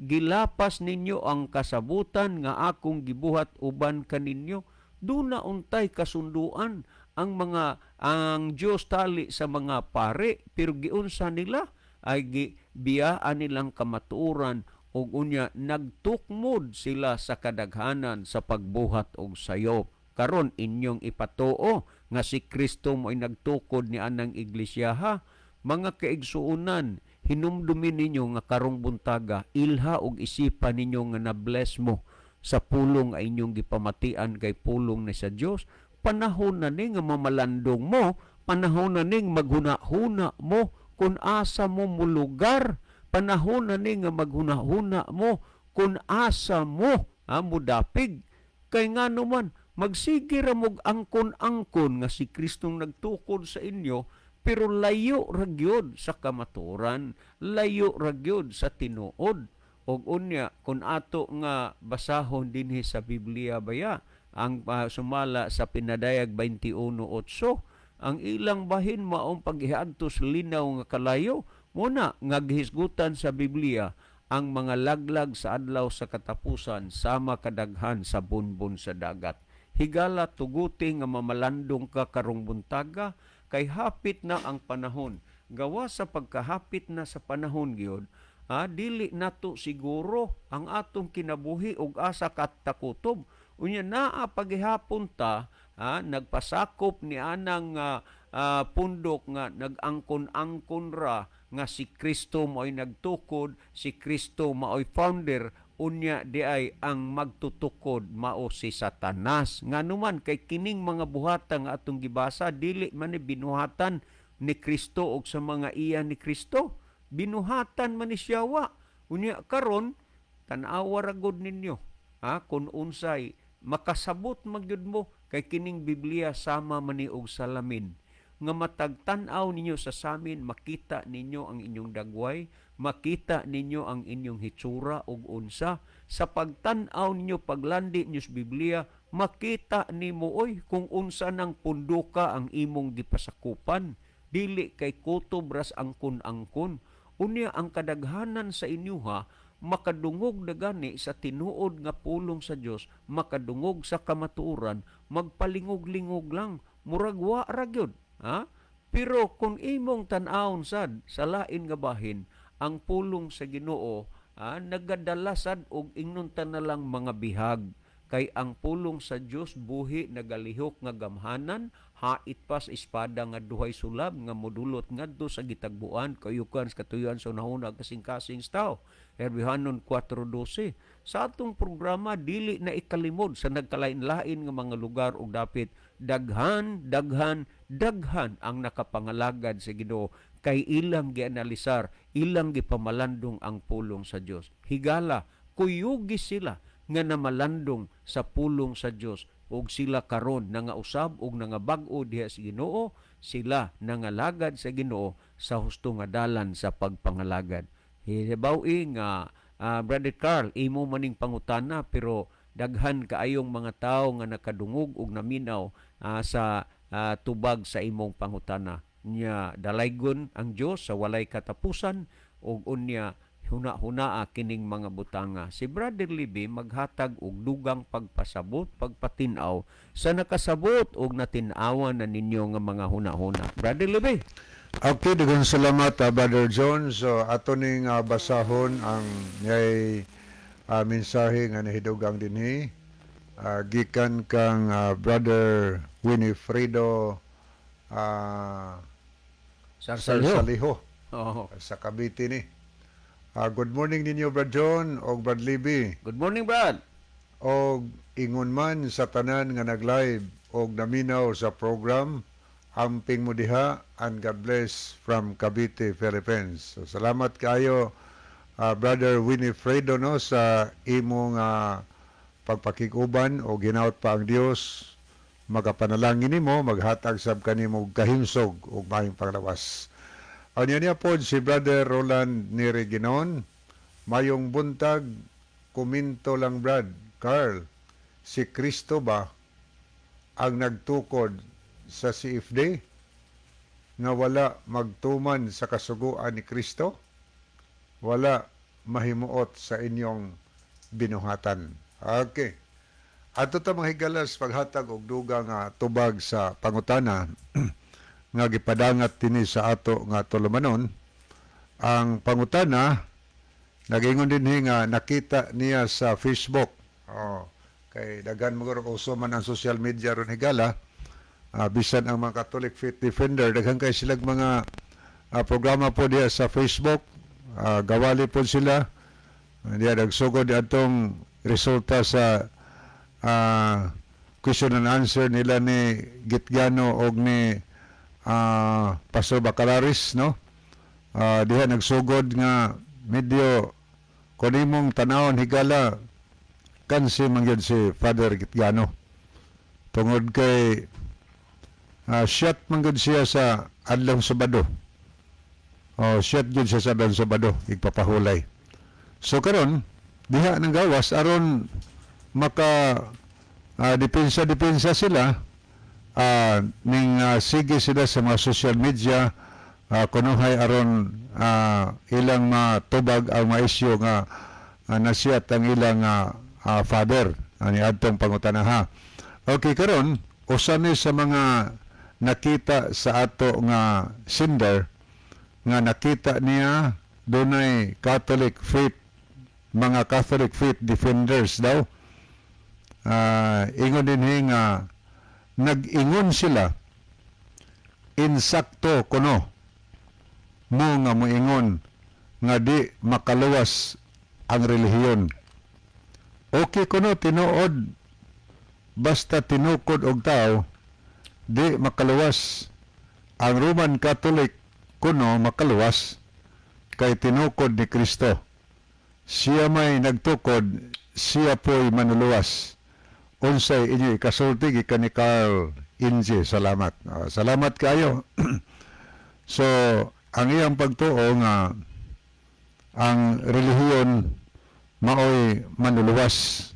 Gilapas ninyo ang kasabutan nga akong gibuhat uban kaninyo. Duna untay kasunduan ang Dios tali sa mga pare, pero giunsa nila ay gibiyaan nilang kamatuoran ug unya nagtukmod sila sa kadaghanan sa pagbuhat og sayop. Karon inyong ipatuo nga si Kristo mo'y nagtukod ni anang iglesia, ha? Mga kaigsuonan, hinumdumin ninyo nga karong buntaga, ilha og isipan ninyo nga na-bless mo sa pulong ay inyong gipamatian kay pulong ni sa Dios. Panahon na ni nga mamalandong mo, panahon na ning maghuna-huna mo kung asa mo mulugar, panahon na ni nga maghuna-huna mo kung asa mo, ha, mudapig. Kay ngano man, Magsige ra mog angkon-angkon nga si Kristong nagtukod sa inyo, pero layo ra gyud sa kamatuoran, layo ra gyud sa tinuod. Og unya kung ato nga basahon dinhi sa Biblia baya ang sumala sa Pinadayag 21:8, ang ilang bahin maong paghiadto sa linaw nga kalayo. Muna nga gihisgutan sa Biblia ang mga laglag sa adlaw sa katapusan sama kadaghan sa bunbon sa dagat. Higala, tuguti nga mamalandong ka karong buntaga kay hapit na ang panahon. Gawa sa pagkahapit na sa panahon gyud, dili nato siguro ang atong kinabuhi ug asa katakutob. Unya naa pagihapon ta, nagpasakop ni anang pundok nga nag-angkon-angkon ra nga si Kristo mao'y nagtukod, si Kristo mao'y founder, unya di ay ang magtutukod mao si Satanas. Nganuman kay kining mga buhatan nga atong gibasa dili man ni binuhatan ni Kristo og sa mga iya ni Kristo, binuhatan man ni siyawa. Unya karon tan-awa ra gud ninyo, kun unsay makasabot magyud mo kay kining Biblia sama man ni og salamin nga matag tan-aw ninyo sa samin, makita ninyo ang inyong dagway, makita ninyo ang inyong hitsura ug unsa. Sa pagtan-aw ninyo, paglandi ninyo sa Biblia, makita nimo oy kung unsa nang punduka ang imong gipasakupan. Dili kay kutob ras angkon-angkon. Unya ang kadaghanan sa inyuha makadungog na gani sa tinuod nga pulong sa Dios, makadungog sa kamatuoran, magpalingog-lingog lang, murag wa ra gyud. Ha? Pero kung imong tan-awon sad sa lain nga bahin, ang pulong sa Ginoo, nagadala sad og ingnon ta na lang mga bihag, kay ang pulong sa Dios buhi, nagalihok nga gamhanan, hait pa sa espada nga duhay sulab, nga modulot ngadto sa gitagbuan, kayukan sa katuyuan sa unahuna, kasing-kasing sa tao. Hebreohanon 4:12. Sa atong programa dili na ikalimod sa nagkalain-lain nga mga lugar ug dapit, daghan, daghan, daghan ang nakapangalagad sa Ginoo kay ilang gianalisar, ilang gipamalandong ang pulong sa Dios. Higala, kuyugi sila nga namalandong sa pulong sa Dios ug sila karon nangausab ug nangabag-o diha sa Ginoo, sila nangalagad sa Ginoo sa husto nga dalan sa pagpangalagad. Hibaw-i nga Brother Carl, imo maning pangutana, pero daghan kaayong mga tawo nga nakadungog ug naminaw sa tubag sa imong pangutana. Nya dalaygon ang Dios sa walay katapusan ug unya huna-hunaa kining mga butanga. Si Brother Libby maghatag og dugang pagpasabot, pagpatin-aw sa nakasabot og natin-awan na ninyo nga mga huna-huna. Brother Libby. Okay, daghang salamat, Brother John. So ato ning basahon ang ngay mensahe nga nahidugang dinhi. Gikan kang Brother Winifredo Sarsaliho. Sarsaliho Oo. Sa Cavite ni. Good morning ninyo, Brad John og Brad Libby. Good morning, Brad. Og ingon man sa tanan nga nag-live og naminaw sa program, amping mo diha and God bless from Cavite, Philippines. So, salamat kayo, Brother Winifredo, no, sa imong pagpakig-uban o ginaot pa ang Dios magapanalangin nimo, maghatag sab kanimo og kahimsog ug maayong panglawas. Unya niya pod si Brother Roland Niriginon. Mayong buntag, komento lang, Brad Carl, si Kristo ba ang nagtukod sa CFD nga wala magtuman sa kasuguan ni Kristo? Wala mahimuot sa inyong binuhatan. Okay. Ato ta, mga higalas, paghatag og dugang nga tubag sa pangutana nga gipadangat dinhi sa ato nga tulumanon. Ang pangutana nagingon dinhi nga nakita niya sa Facebook. Oh, kay daghan mo uso man ang social media ron, higala. Bisan ang mga Catholic Faith Defender, daghan kay silag mga programa po diya sa Facebook. Gawali po sila. Diya nagsugod atong resulta sa question and answer nila ni Gitgano og ni Pastor Bacalaris, no? Diha nagsugod nga medyo kung imong tanawon, higala, kansi man gyud si Father Gitgano. Tungod kay shot man gud siya sa adlaw Sabado. Oh, shot gud siya sa adlaw Sabado, igpapahulay. So karon diha nang gawas aron maka depensa-depensa sila, ning sige sila sa mga social media kunuhay aron ilang matubag ang mga isyu nga nasiyat ang ilang father ani adtong pangutanaha. Okay, karon usa ni sa mga nakita sa ato nga sender nga nakita niya dunay Catholic faith, mga Catholic faith defenders daw. Ingon din nga nag-ingon sila, insakto kuno mo nga moingon nga di makaluwas ang relihiyon. Okay kuno tinuod, basta tinukod og tao di makaluwas. Ang Roman Catholic kuno makaluwas kay tinukod ni Kristo. Siya may nagtukod, siya po'y manuluwas. Unsay inyo ikasulti gikan ni Carl Inge? Salamat. Salamat kayo. So, ang iyang pagtuo nga ang relihiyon maoy manuluwas.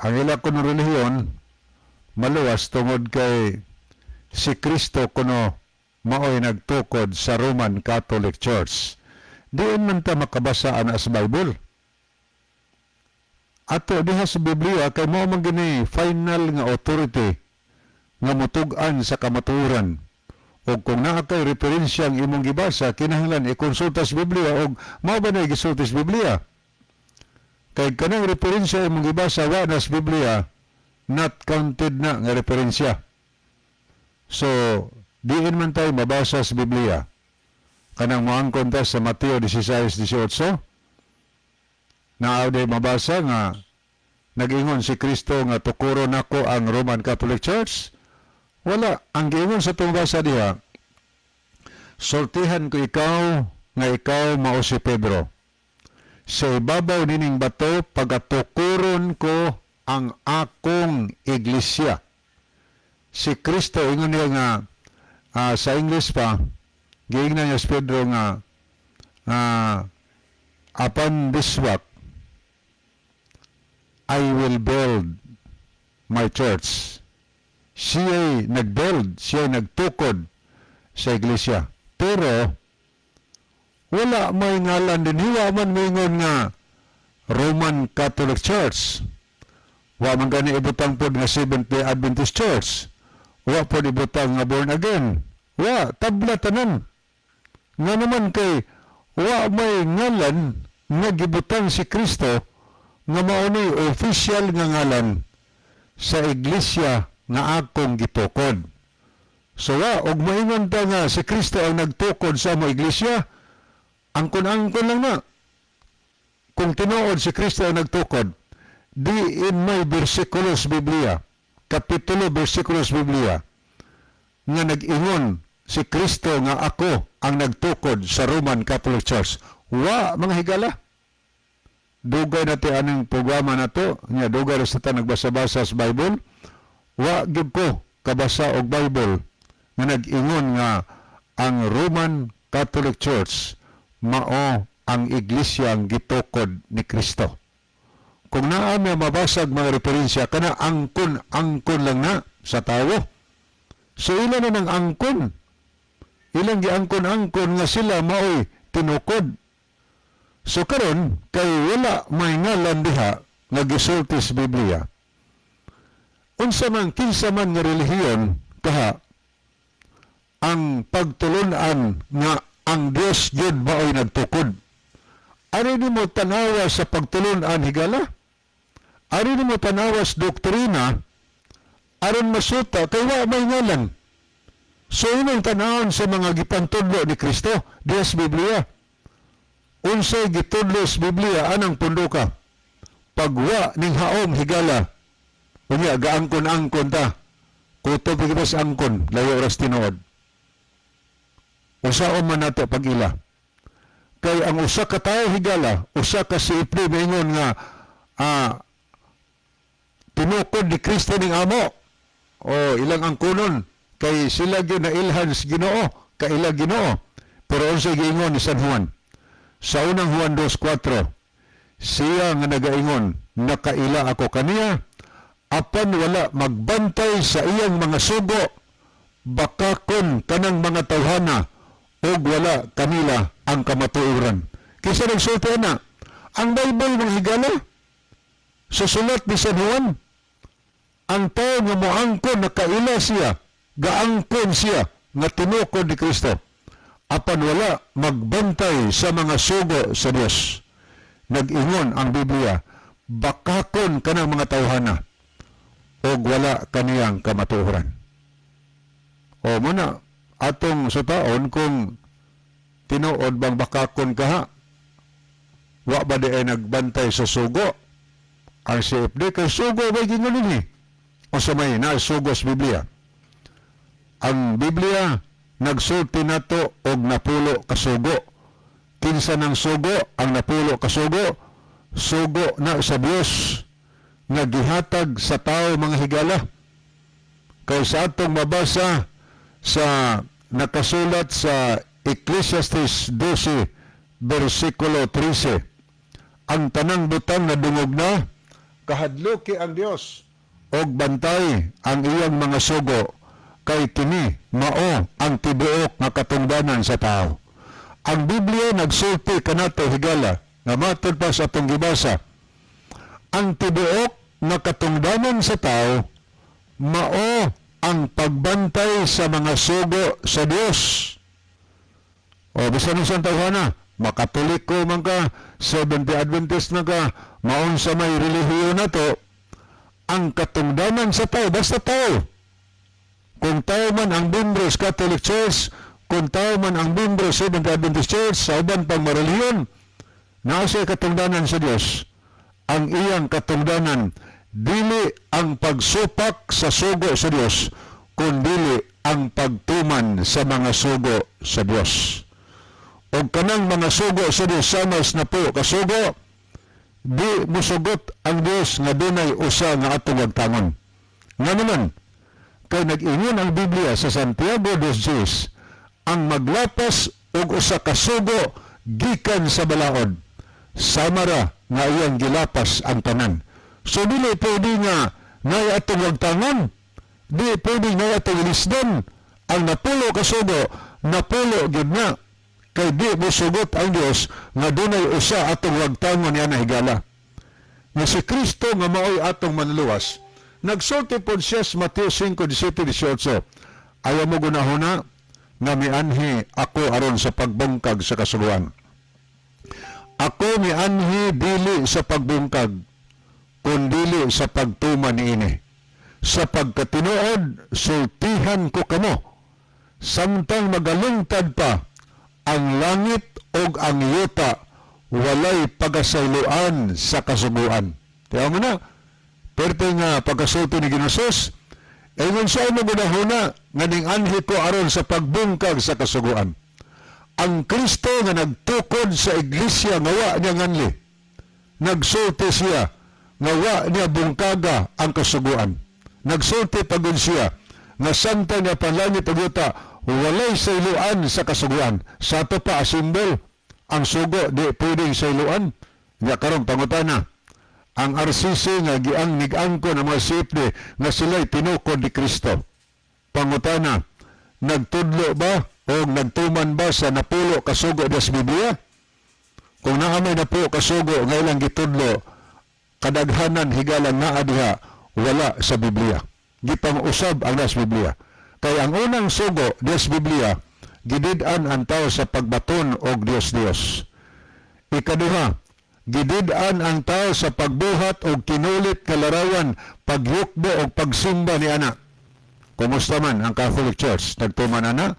Ang ila kuno relihiyon maluwas tungod kay si Kristo kuno maoy nagtukod sa Roman Catholic Church. Diin man ta makabasa ana sa Bible? Ato diha sa Biblia kay mao man gini final nga authority nga mutug-an sa kamatuoran. Og kung naa kay referensya ang imong gibasa, kinahanglan ikonsulta sa Biblia og mao ba na gisulti sa Biblia. Kay kanang referensya imong gibasa wa na sa Biblia, not counted na nga referensya. So, diin man tayo mabasa sa Biblia? Kanang moangkon ta sa Mateo 16:18, naa day mabasa nga nag-ingon si Kristo nga tukuro nako ang Roman Catholic Church? Wala. Ang giingon sa itong basa diha, "Sultihan ko ikaw nga ikaw mao si Pedro. Sa ibabaw nining bato pagatukuron ko ang akong iglesia." Si Kristo ingon niya nga sa English pa, giingnan niya si Pedro nga "Upon this rock I will build my church." Siya'y nag-build, siya'y nagtukod sa iglesia. Pero wala may ngalan din, wa man moingon nga Roman Catholic Church. Wa man gani ibutang pod nga Seventh-day Adventist Church. Wa pod ibutang nga born again. Wa, tabla tanan. Nga naman kay wa may ngalan nga gibutang si Kristo nga mao ni official nga ngalan sa iglesia nga akong gitukod. So wa, og moingon ta nga si Kristo ang nagtukod sa amo iglesia, angkon-angkon lang na. Kung tinuod si Kristo ang nagtukod, di in may bersikulo sa Biblia, kapitulo, bersikulo sa Biblia, nga nag-ingon si Kristo nga ako ang nagtukod sa Roman Catholic Church. Wa, mga higala. Dugay na ti aning programa na to, nya dugay ra sa ta nagbasa-basa sa Bible, wa gyud ko kabasa og Bible nga nag-ingon nga ang Roman Catholic Church mao ang iglesia ang gitukod ni Kristo. Kung naa may mabasag mga referensya kana, angkon-angkon lang na sa tawo. So ila na ng angkon. Ilang giangkon-angkon nga sila maoy tinukod. So karon kay wala may ngalan diha nga gisulti sa Biblia. Unsa man, kinsa man nga relihiyon kaha ang pagtulunan nga ang Dios gyud maoy nagtukod? Ari nimo tanawa sa pagtulunan, higala? Ari nimo tanawa sa doktrina aron masuta kay wa may ngalan? So imong tanawon sa mga gipantudlo ni Kristo diha sa Biblia. Unsay gitudlo sa Biblia, anang punduka. Pagwa ning haom, higala, unya gaangkon-angkon ta. Kutob kita sa angkon, layo oras tinuod. Usaon man nato pag-ila. Kay ang usa ka tawo, higala, usa ka si Ipli maingon nga tinukod ni Kristo ning amo. O ilang angkunon kay sila gyud na ilhan sa Ginoo, kaila Ginoo. Pero unsay giingon ni San Juan? Sa unang Juan 2:4, siya nga nagaingon, "Nakaila ako kaniya," apan wala magbantay sa iyang mga sugo, bakakon kanang mga tawhana ug wala kanila ang kamatuoran. Kinsa nagsulti ana? Ang Bible, mga higala. Susulat ni San Juan, ang tao nga moangkon nakaila siya, gaangkon siya nga tinukod ni Kristo, apan wala magbantay sa mga sugo sa Dios, nag-ingon ang Biblia, bakakon kanang mga tawhana og wala kaniyang kamatuoran. O muna atong sutaon kung tinuod bang bakakon kaha. Wa ba di ay nagbantay sa sugo ang CFD? Kay sugo ba gingon ni o sa may na sugo sa Biblia? Ang Biblia nagsulti nato og 10 ka sugo. Kinsa ng sugo ang 10 ka sugo? Sugo na sa Dios nga gihatag sa tao, mga higala. Kay sa atong mabasa sa nakasulat sa Ecclesiastes 12 versikulo 13, ang tanang butang na dungog na, kahadluki ang Dios og bantay ang iyang mga sugo, kay kini mao ang tibuok nga katungdanan sa tao. Ang Biblia nagsulti kanato, higala, nga matod pa sa atong gibasa, ang tibuok nga katungdanan sa tao mao ang pagbantay sa mga sugo sa Dios. O bisan unsang tawhana, makatoliko man ka, Seventh-day Adventist man ka, maon sa may relihiyon na to, ang katungdanan sa tao, basta tao. Kung tao man ang membro sa Catholic Church, kung tao man ang membro sa Seventh-day Adventist Church, sa uban pang marelihiyon, naa siya katungdanan sa Dios. Ang iyang katungdanan, dili ang pagsupak sa sugo sa Dios, kundili ang pagtuman sa mga sugo sa Dios. O kanang mga sugo sa Dios, sama sa 10 ka sugo, di musugot ang Dios nga dunay usa nga atong wagtangon. Nga naman, kay nag-ingon ang Biblia sa Santiago 2:10, ang maglapas og usa ka sugo gikan sa balaod, samara nga iyang gilapas ang tanan. So dili pwede nga nay atong wagtangon, di pwede nga atong ilisdon ang 10 ka sugo, 10 gyud na, kay di mosugot ang Dios nga dunay usa atong wagtangon niya na, higala. Nga si Kristo nga maoy atong manluwas, nagsulti pod siya sa Mateo 5:17-18, "Ayaw mo gunahuna nga mianhi ako aron sa pagbungkag sa kasuguan. Ako mianhi dili sa pagbungkag, kundili sa pagtuman niini. Sa pagkatinuod, sultihan ko kamo, samtang magalungtad pa ang langit og ang yuta, walay pagasayloan sa kasuguan." Tiyan mo na, perte nga pagkasulti ni Ginoong Jesus, ingon siya, mo gunahuna nga ning anhi ko aron sa pagbungkag sa kasuguan. Ang Kristo nga nagtukod sa iglesia nga wa niya nganli, nagsulti siya nga wa niya bungkaga ang kasuguan. Nagsulti pagod siya nga samtang niya panlangit ug yuta, walay sayloan sa kasuguan. Sa ato pa asimbol, ang sugo di pwedeng sayloan. Nga karon pangutana, ang RCC nga giang nig-angko ng mga CFD nga sila'y tinukod ni Kristo, pangutana, nagtudlo ba o nagtuman ba sa 10 ka sugo sa Biblia? Kung naa may 10 ka sugo nga ilang gitudlo, kadaghanan, higala, naa diha wala sa Biblia. Gipang-usab ang nasa Biblia. Kay ang unang sugo diha sa Biblia, gidid-an ang tao sa pagbaton og Dios-Dios. Ikaduha, gidid-an ang tao sa pagbuhat og kinulit nga larawan, pagyukbo og pagsimba ni ana. Kumusta man ang Catholic Church? Nagtuman ana?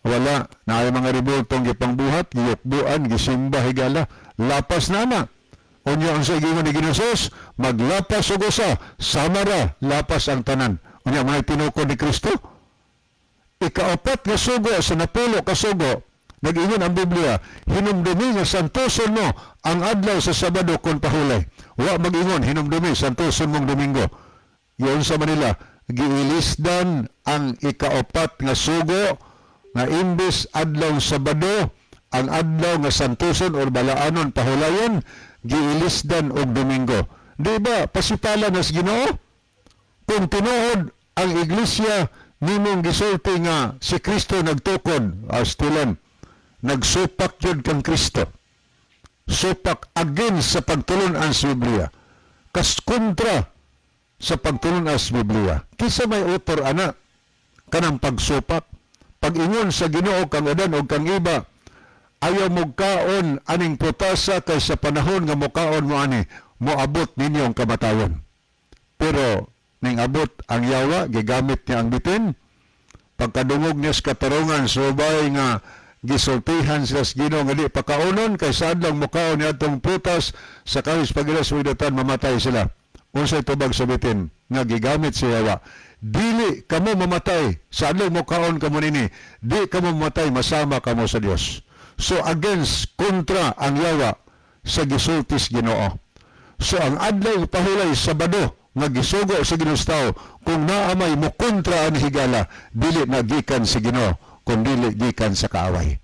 Wala. Naay mga ribultong gipangbuhat, giyukbuan, gisimba, higala. Lapas na ana. Unya ang sa giingon ni Ginoong Jesus, maglapas og usa, samara lapas ang tanan. Unya mga tinukod ni Kristo? Ikaapat nga sugo sa 10 ka sugo, nag-ingon ang Biblia, "Hinumdumi nga santoson mo ang adlaw sa Sabado kon pahulay." Wa mag-ingon, "Hinumdumi santoson mong Domingo." Yun sa Manila, Giilisdan ang ikaapat nga sugo nga imbes adlaw Sabado ang adlaw nga santuson or balaanon, pahulayon, giilisdan og Domingo. Di ba pasipala nas Ginoo? Kung tinuod ang iglesia nimong gisulti nga si Kristo nagtukod, astilan, nagsupak yun kang Kristo. Supak against sa pagtulun-an sa Biblia. Kas kontra sa pagtulun-an sa Biblia. Kinsa may author ana kanang pagsupak? Pag-ingon sa Ginoo kang Adan o kang Eva, "Ayaw mo kaon aning prutasa kay sa panahon nga mukaon mo ani, moabot ninyo ang kamatayon." Pero ning abot ang yawa, gigamit niya ang bitin. Pagkadungog niya sa katarungan sa babae nga gisultihan sila sa Ginoo nga di pakaonon kay sa adlaw mukaon niya atong prutas sa kalis pagila sa widatan, mamatay sila. Unsay tubag sa bitin nga gigamit sa yawa? "Dili kamo mamatay sa adlaw mukaon kamo nini. Di kamo mamatay, masama kamo sa Dios." So against, kontra ang yawa sa gisultis Ginoo. So ang adlaw pahulay, Sabado, nga gisugo sa Ginoo sa tao, kung naa may mo kontra ang higala, dili na gikan sa Ginoo kun dili gikan sa kaaway.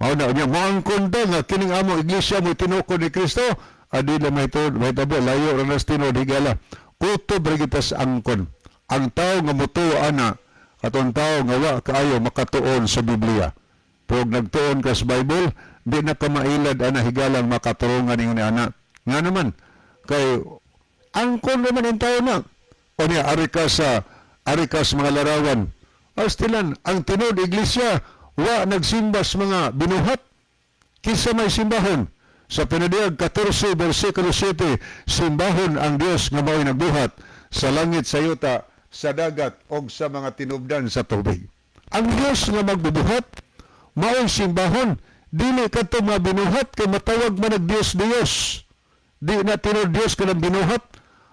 Mao na niya moangkon ta nga kining among iglesia mo tinukod ni Kristo, adi na may tuod may tabo, layo ra nas tinuod, higala. Kutob ra kita sa angkon. Ang tao nga motuo ana, atong tao nga wa kaayo makatuon sa Biblia. Pag nagtuon ka sa Bible, di na ka mailad ana, higalang makaturungan ninyo ni ana. Nga naman, kay angkon naman ang tao na. O niya, ari ka sa mga larawan. Astilan, ang tinuod iglesia, wa nagsimba sa mga binuhat. Kinsa may simbahon? Sa Pinadiyag 14, versikulo 7, simbahon ang Dios nga mao'y nagbuhat sa langit, sa yuta, sa dagat, og sa mga tinubdan sa tubig. Ang Dios nga magbubuhat, mao'y simbahon. Dili kadto mga binuhat kay matawag man og Dios Dios. Di na tinuod Dios kanang binuhat.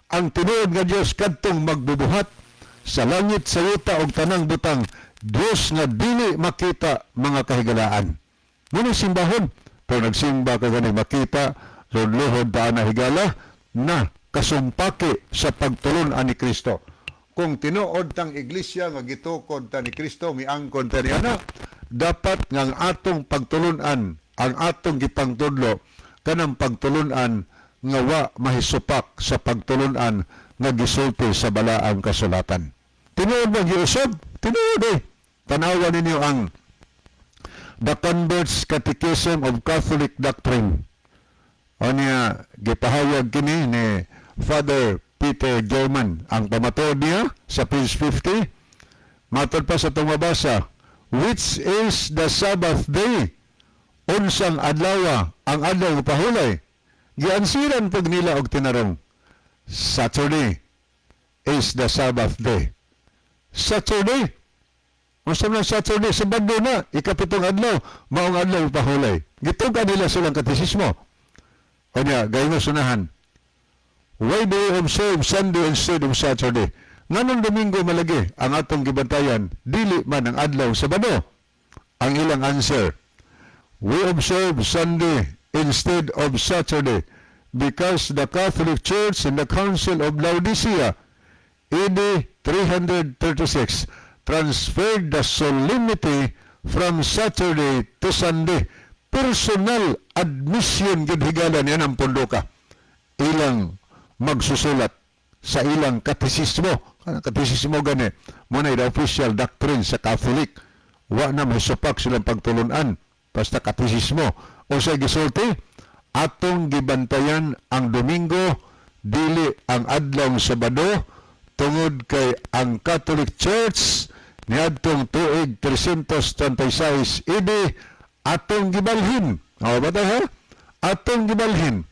Ang tinuod nga Dios kadtong magbubuhat sa langit, sa yuta og tanang butang. Dios nga dili makita, mga kahigalaan. Muna simbahon. Pero nagsimba ka gani makita, luhod daan na, higala, na kasumpaki sa pagtulun-an ni Kristo. Kung tinuod tang iglesia nga gitukod ta ni Kristo, miangkon ta ni ana, dapat nga ang atong pagtulunan, ang atong gipangtudlo, kanang pagtulunan nga wa mahisupak sa pagtulunan nga gisulti sa balaang kasulatan. Tinuod ba giusab? Tinuod eh. Tanawan ninyo ang The Convert's Catechism of Catholic Doctrine. O niya, gipahayag kini ni Father Peter German. Ang pamatuod niya sa page 50, matod pa sa itong mabasa, "Which is the Sabbath day?" Unsang adlaw ang adlaw pahulay? Giansiran pag nila og tinarong. "Saturday is the Sabbath day." Saturday. Unsa man Saturday? Sabado na, ikapitong adlaw, maong adlaw pahulay. Gituga nila silang katisismo. O niya, gayon mo sunahan. "Why do you observe Sunday instead of Saturday?" Nganong Domingo malagi ang atong gibantayan, dili man ang adlaw Sabado? Ang ilang answer, "We observe Sunday instead of Saturday because the Catholic Church in the Council of Laodicea, AD 336, transferred the solemnity from Saturday to Sunday." Personal admission gid, higala, niyan ang punduka. Ilang magsusulat sa ilang katisismo. Kanang katisismo gani, mo na the official doctrine sa Catholic. Wa na may supak silang pagtulunan. Basta katisismo. O sa gisulti, atong gibantayan ang Domingo, dili ang adlaw Sabado, tungod kay ang Catholic Church niadtong tuig 336 AD atong gibalhin. O ba ha? Atong gibalhin.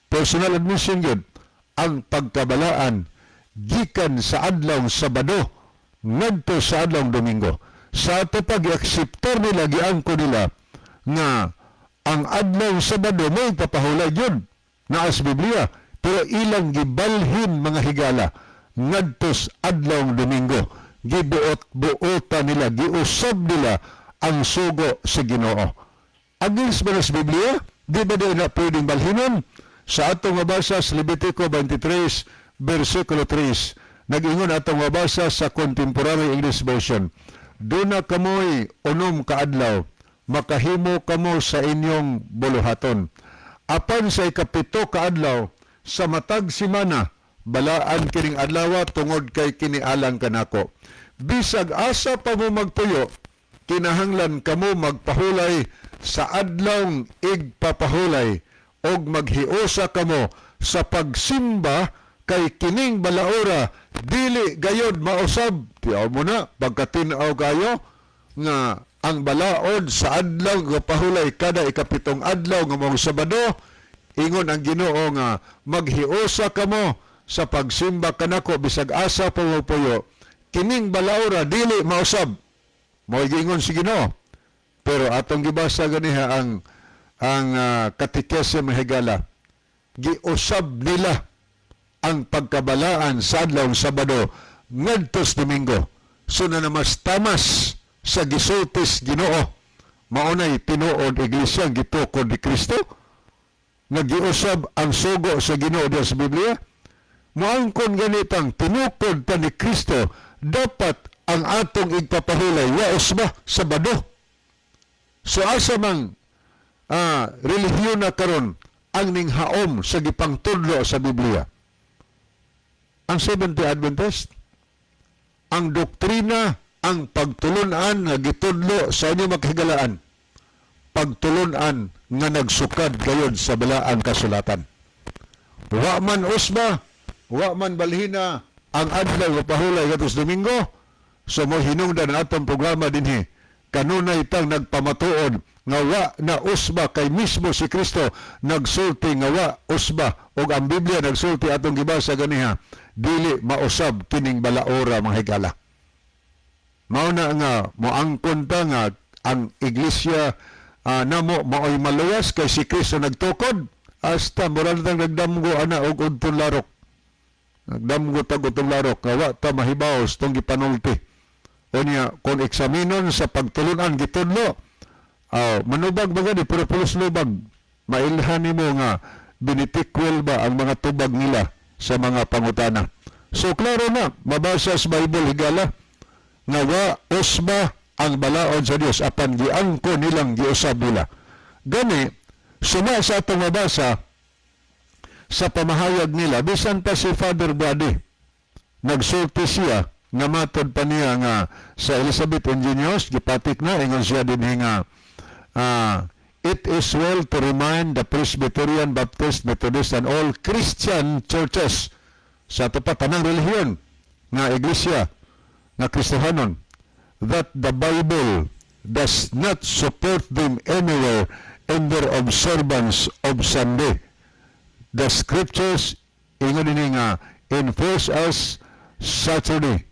Personal admission yun. Ang pagkabalaan gikan sa adlaw Sabado ngadto sa adlaw Domingo. Sa ato pag i-akseptar nila, giangko nila nga ang adlaw Sabado may papahulay yun naa sa Biblia, pero ilang gibalhin, mga higala, ngadto sa adlaw Domingo. Gibuot-buota nila, giusab nila ang sugo sa Ginoo. Against ba na sa Biblia? Di ba di na pwedeng balhinon? Sa atong mabasa sa Levitico 23, versikulo 3, Nag-ingon atong mabasa sa Contemporary English Version, "Duna kamoy 6 ka adlaw, makahimo kamo sa inyong buluhaton. Apan sa 7 ka adlaw, sa matag simana, balaan kining adlawa tungod kay kinialang kanako. Bisag asa pa mo magtuyo, kinahanglan kamo magpahulay sa adlawng igpapahulay og maghiusa kamo sa pagsimba kay kining balaora dili gayod mausab." Tiyaw mo na pagkatin-aw kayo nga ang balaod sa adlaw nga pahulay kada 7 adlaw nga mao Sabado, ingon ang Ginoo nga maghiusa kamo sa pagsimba kanako bisag asa pa mo puyo, kining balaora dili mausab. Mao giingon si Ginoo. Pero atong gibasa ganiha ang katikese, mga higala, giusab nila ang pagkabalaan sa adlaw Sabado ngadtos Domingo. So na mas tamas sa gisultis Ginoo. Maunay tinuod iglesia gitukod ni Kristo nga giusab ang sugo sa Ginoo diha sa Biblia. Moangkon ganitang tinukod pa ni Kristo, dapat ang atong igpapahulay waos ba Sabado. So asa mang relihiyon na karon ang ninghaom sa gipangtudlo sa Biblia? Ang Seventh-day Adventist, ang doktrina, ang pagtulunan nga gitudlo sa inyo makhigalaan, pagtulunan nga nagsukad gayon sa Balaang Kasulatan. Wa man usba, wa man balhina ang adlaw nga pahulay ngadto Domingo. So mo hinungdan ang atong programa dinhi. Kanunay tang nagpamatuod nga wa na usba kay mismo si Kristo nagsulti nga wa usba og ang Biblia nagsulti atong gibasa ganiha, dili mausab kining balaora, mga higala. Mao na nga moangkon ta nga ang iglesia namo maoy maluwas kay si Kristo nagtukod, hasta moral tang nagdamgo ana og udtong larok. Nagdamgo tag udtong larok nga wa ta mahibaw sa tong gipanulti. Unya kung eksaminon sa pagtulunan gitudlo, manubag ba gani pero pulos lubag, mailhan nimo nga binitikwel ba ang mga tubag nila sa mga pangutana. So klaro na mabasa sa Bible, higala, nga wa usba ang balaod sa Dios apan giangko nilang giusab nila. Gani suma sa atong mabasa sa pamahayag nila, bisan pa si Father Brady nagsulti siya nga matod pa niya nga sa Elizabeth Engineers gipatik na ingon siya dinhi nga "It is well to remind the Presbyterian, Baptist, Methodist and all Christian churches," sa ato pa tanang relihiyon nga iglesia nga Kristohanon, "that the Bible does not support them anywhere in their observance of Sunday. The scriptures," ingon dinhi nga, "enforce us Saturday."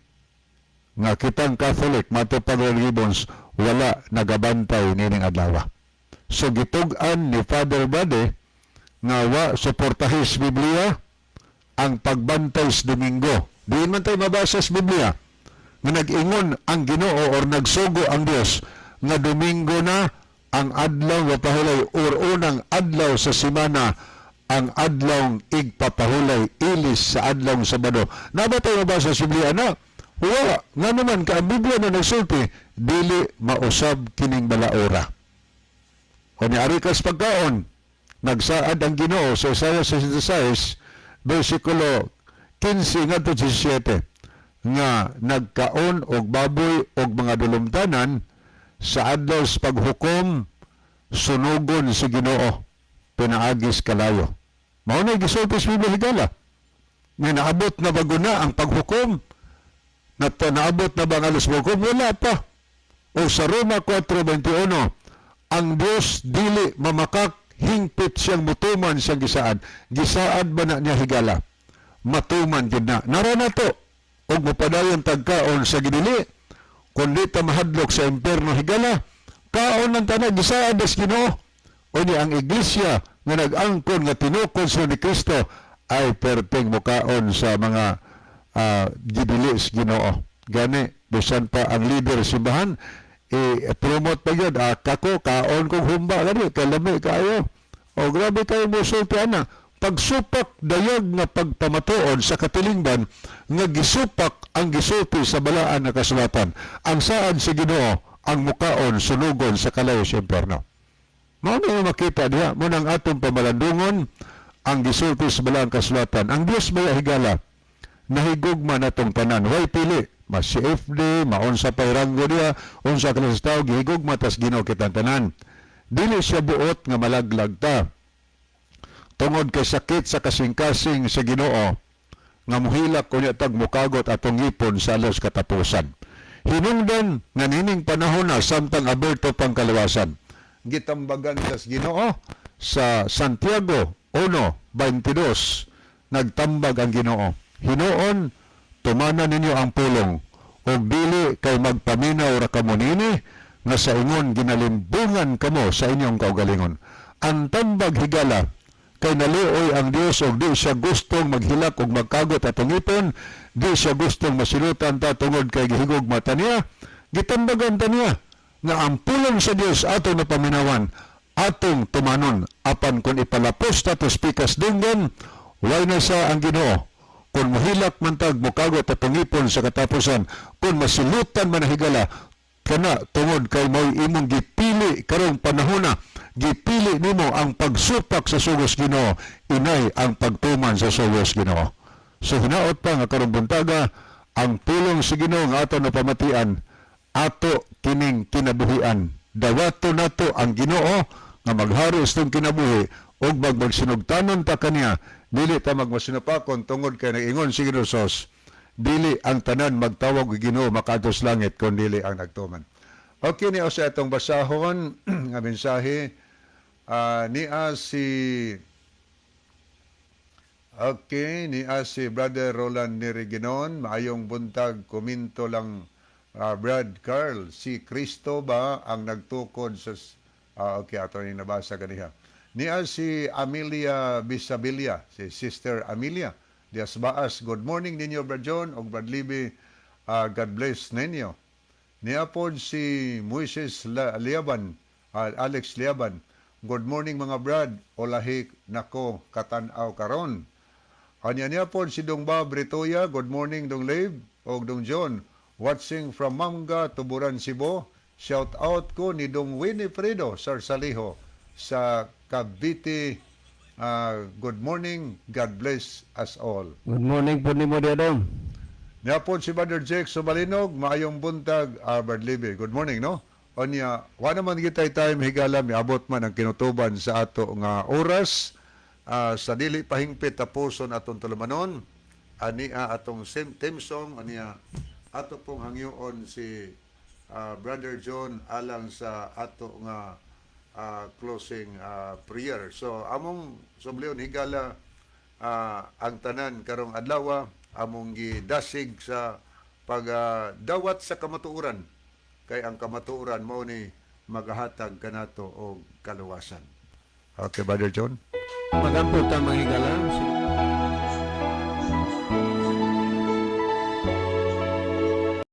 Nga kitang Catholic, mato pa Gibbons, wala nagabantay nining adlaw. So gitug-an ni Father Bade nga wa suportahi sa Biblia ang pagbantay sa Domingo. Diin man tayo mabasa sa Biblia nga nag-ingon ang Ginoo or nagsugo ang Dios nga Domingo na ang adlaw nga pahulay or unang adlaw sa semana ang adlaw igpapahulay ilis sa adlaw Sabado? Na ba tayo mabasa sa Biblia na? Wala. Nga naman ka ang Biblia na nagsulti, dili mausab kining balaora. O ni ari kas pagkaon, nagsaad ang Ginoo sa Isaiah 66 versikulo 15 ngadto 17 nga nagkaon og baboy og mga dulumtanan, sa adlaw sa paghukom sunugon si Ginoo pinaagis kalayo. Mao na gisulti sa Biblia, higala, nga naabot na bago na ang paghukom na naabot na ba ang alas hukom? Wala pa. O sa Roma 4:21, ang Dios dili mamakak, hingpit siyang mutuman siyang gisaad. Gisaad ba na niya, higala? Matuman gid na. Nara na to. Og mapadayon tagkaon sa gidili, kundi ta mahadlok sa impierno, higala, kaon ng tanan, gisaad des Ginoo. O ni ang iglesia nga nag-angkon nga tinukod sa ni Kristo ay perteng mukaon sa mga gidili sa Ginoo. Gani bisan pa ang leader simbahan i-promote pa yun, kako kaon kong humba gani kay lami kaayo. O grabe kayo mo sulti ana. Pagsupak dayag nga pagpamatuod sa katilingban nga gisupak ang gisulti sa balaan nga kasulatan. Ang saad sa Ginoo ang mukaon sunugon sa kalayo sa impierno. Mao na makita diha mo nang atong pamalandungon ang gisulti sa balaan kasulatan. Ang Dios may higala nahigugma natong tanan. Way pili, mas si FD, maunsa pa'y ranggo niya, unsa klase sa tao, gihigugma tas Ginoo kitang tanan. Dili siya buot nga malaglag ta. Tungod kay sakit sa kasing-kasing sa Ginoo, nga muhilak unya tag mukagot atong ngipon sa alos katapusan. Hinungdan nga nining panahon na samtang aberto pang kalawasan. Gitambagan tas Ginoo sa Santiago 1:22, nagtambag ang Ginoo. Hinuon, tumana ninyo ang pulong ug dili kay magpaminaw ra kamo nini nga sa ingon ginalimbungan kamo sa inyong kaugalingon. Ang tambag, higala, kay naluoy ang Dios og di siya gustong maghilak og magkagot atong ngipon, di siya gustong masilutan ta tungod kay gihigugma ta niya. Gitambagan ta niya nga ang pulong sa Dios ato na paminawan, atong tumanon, apan kung ipalapos ta tos pikas dunggan, way na sa ang Ginoo kung muhilak man tag mukagot atong ngipon sa katapusan, kung masilutan man ang higala kana tungod kay mo'y imong gipili karong panahona, gipili nimo ang pagsupak sa sugos Ginoo inay ang pagtuman sa sugos Ginoo. So hinaot pa nga karong buntaga ang pulong sa Ginoo nga ato napamatian, ato kining kinabuhian. Dawato nato ang Ginoo nga maghari sa itong kinabuhi ug magsinugtanon ta kaniya, dili ta magmasinupakon tungod kay nag-ingon si Ginoo sos, dili ang tanan magtawag og Ginoo makaadto sa langit kun dili ang nagtuman. Okay, niya sa itong basahon nga mensahe niya si. Okay, niya si Brother Roland Niriginon, maayong buntag, komento lang, Brad Carl, si Kristo ba ang nagtukod sa? Okay, ato ni nabasa ganiha. Niya si Amelia Bisabilia, si Sister Amelia Dias Baas. Good morning ninyo, Brad John ug Brad Libby. God bless ninyo. Niya pod si Moises Liaban, Alex Liaban. Good morning mga brad, olahi nako katanaw karon. Anya niya pod si Dong Bob Ritoya, good morning Dong Lib og Dong John. Watching from Mamga, Tuburan, Cebu. Shout out ko ni Dong Winifredo Sarsaliho sa Cavite. Good morning, God bless us all. Good morning po nimo Dong. Niya po si Brother Jake Sumalinog, maayong buntag, Brad Libby. Good morning, no? Onya, wa naman kitay time, higala, miabot man ang kinutuban sa ato nga oras. Sa dili pahingpit tapuson atong tulumanon, ania atong theme song, ania ato pong hangyoon si Brother John alang sa ato nga closing prayer. So among sublion, higala, ang tanan karong adlaw among gidasig sa pagdawat sa kamatuoran kay ang kamatuoran mao ni magahatag kanato og kaluwasan. Okay, Brother John. Magampo ta mga higala.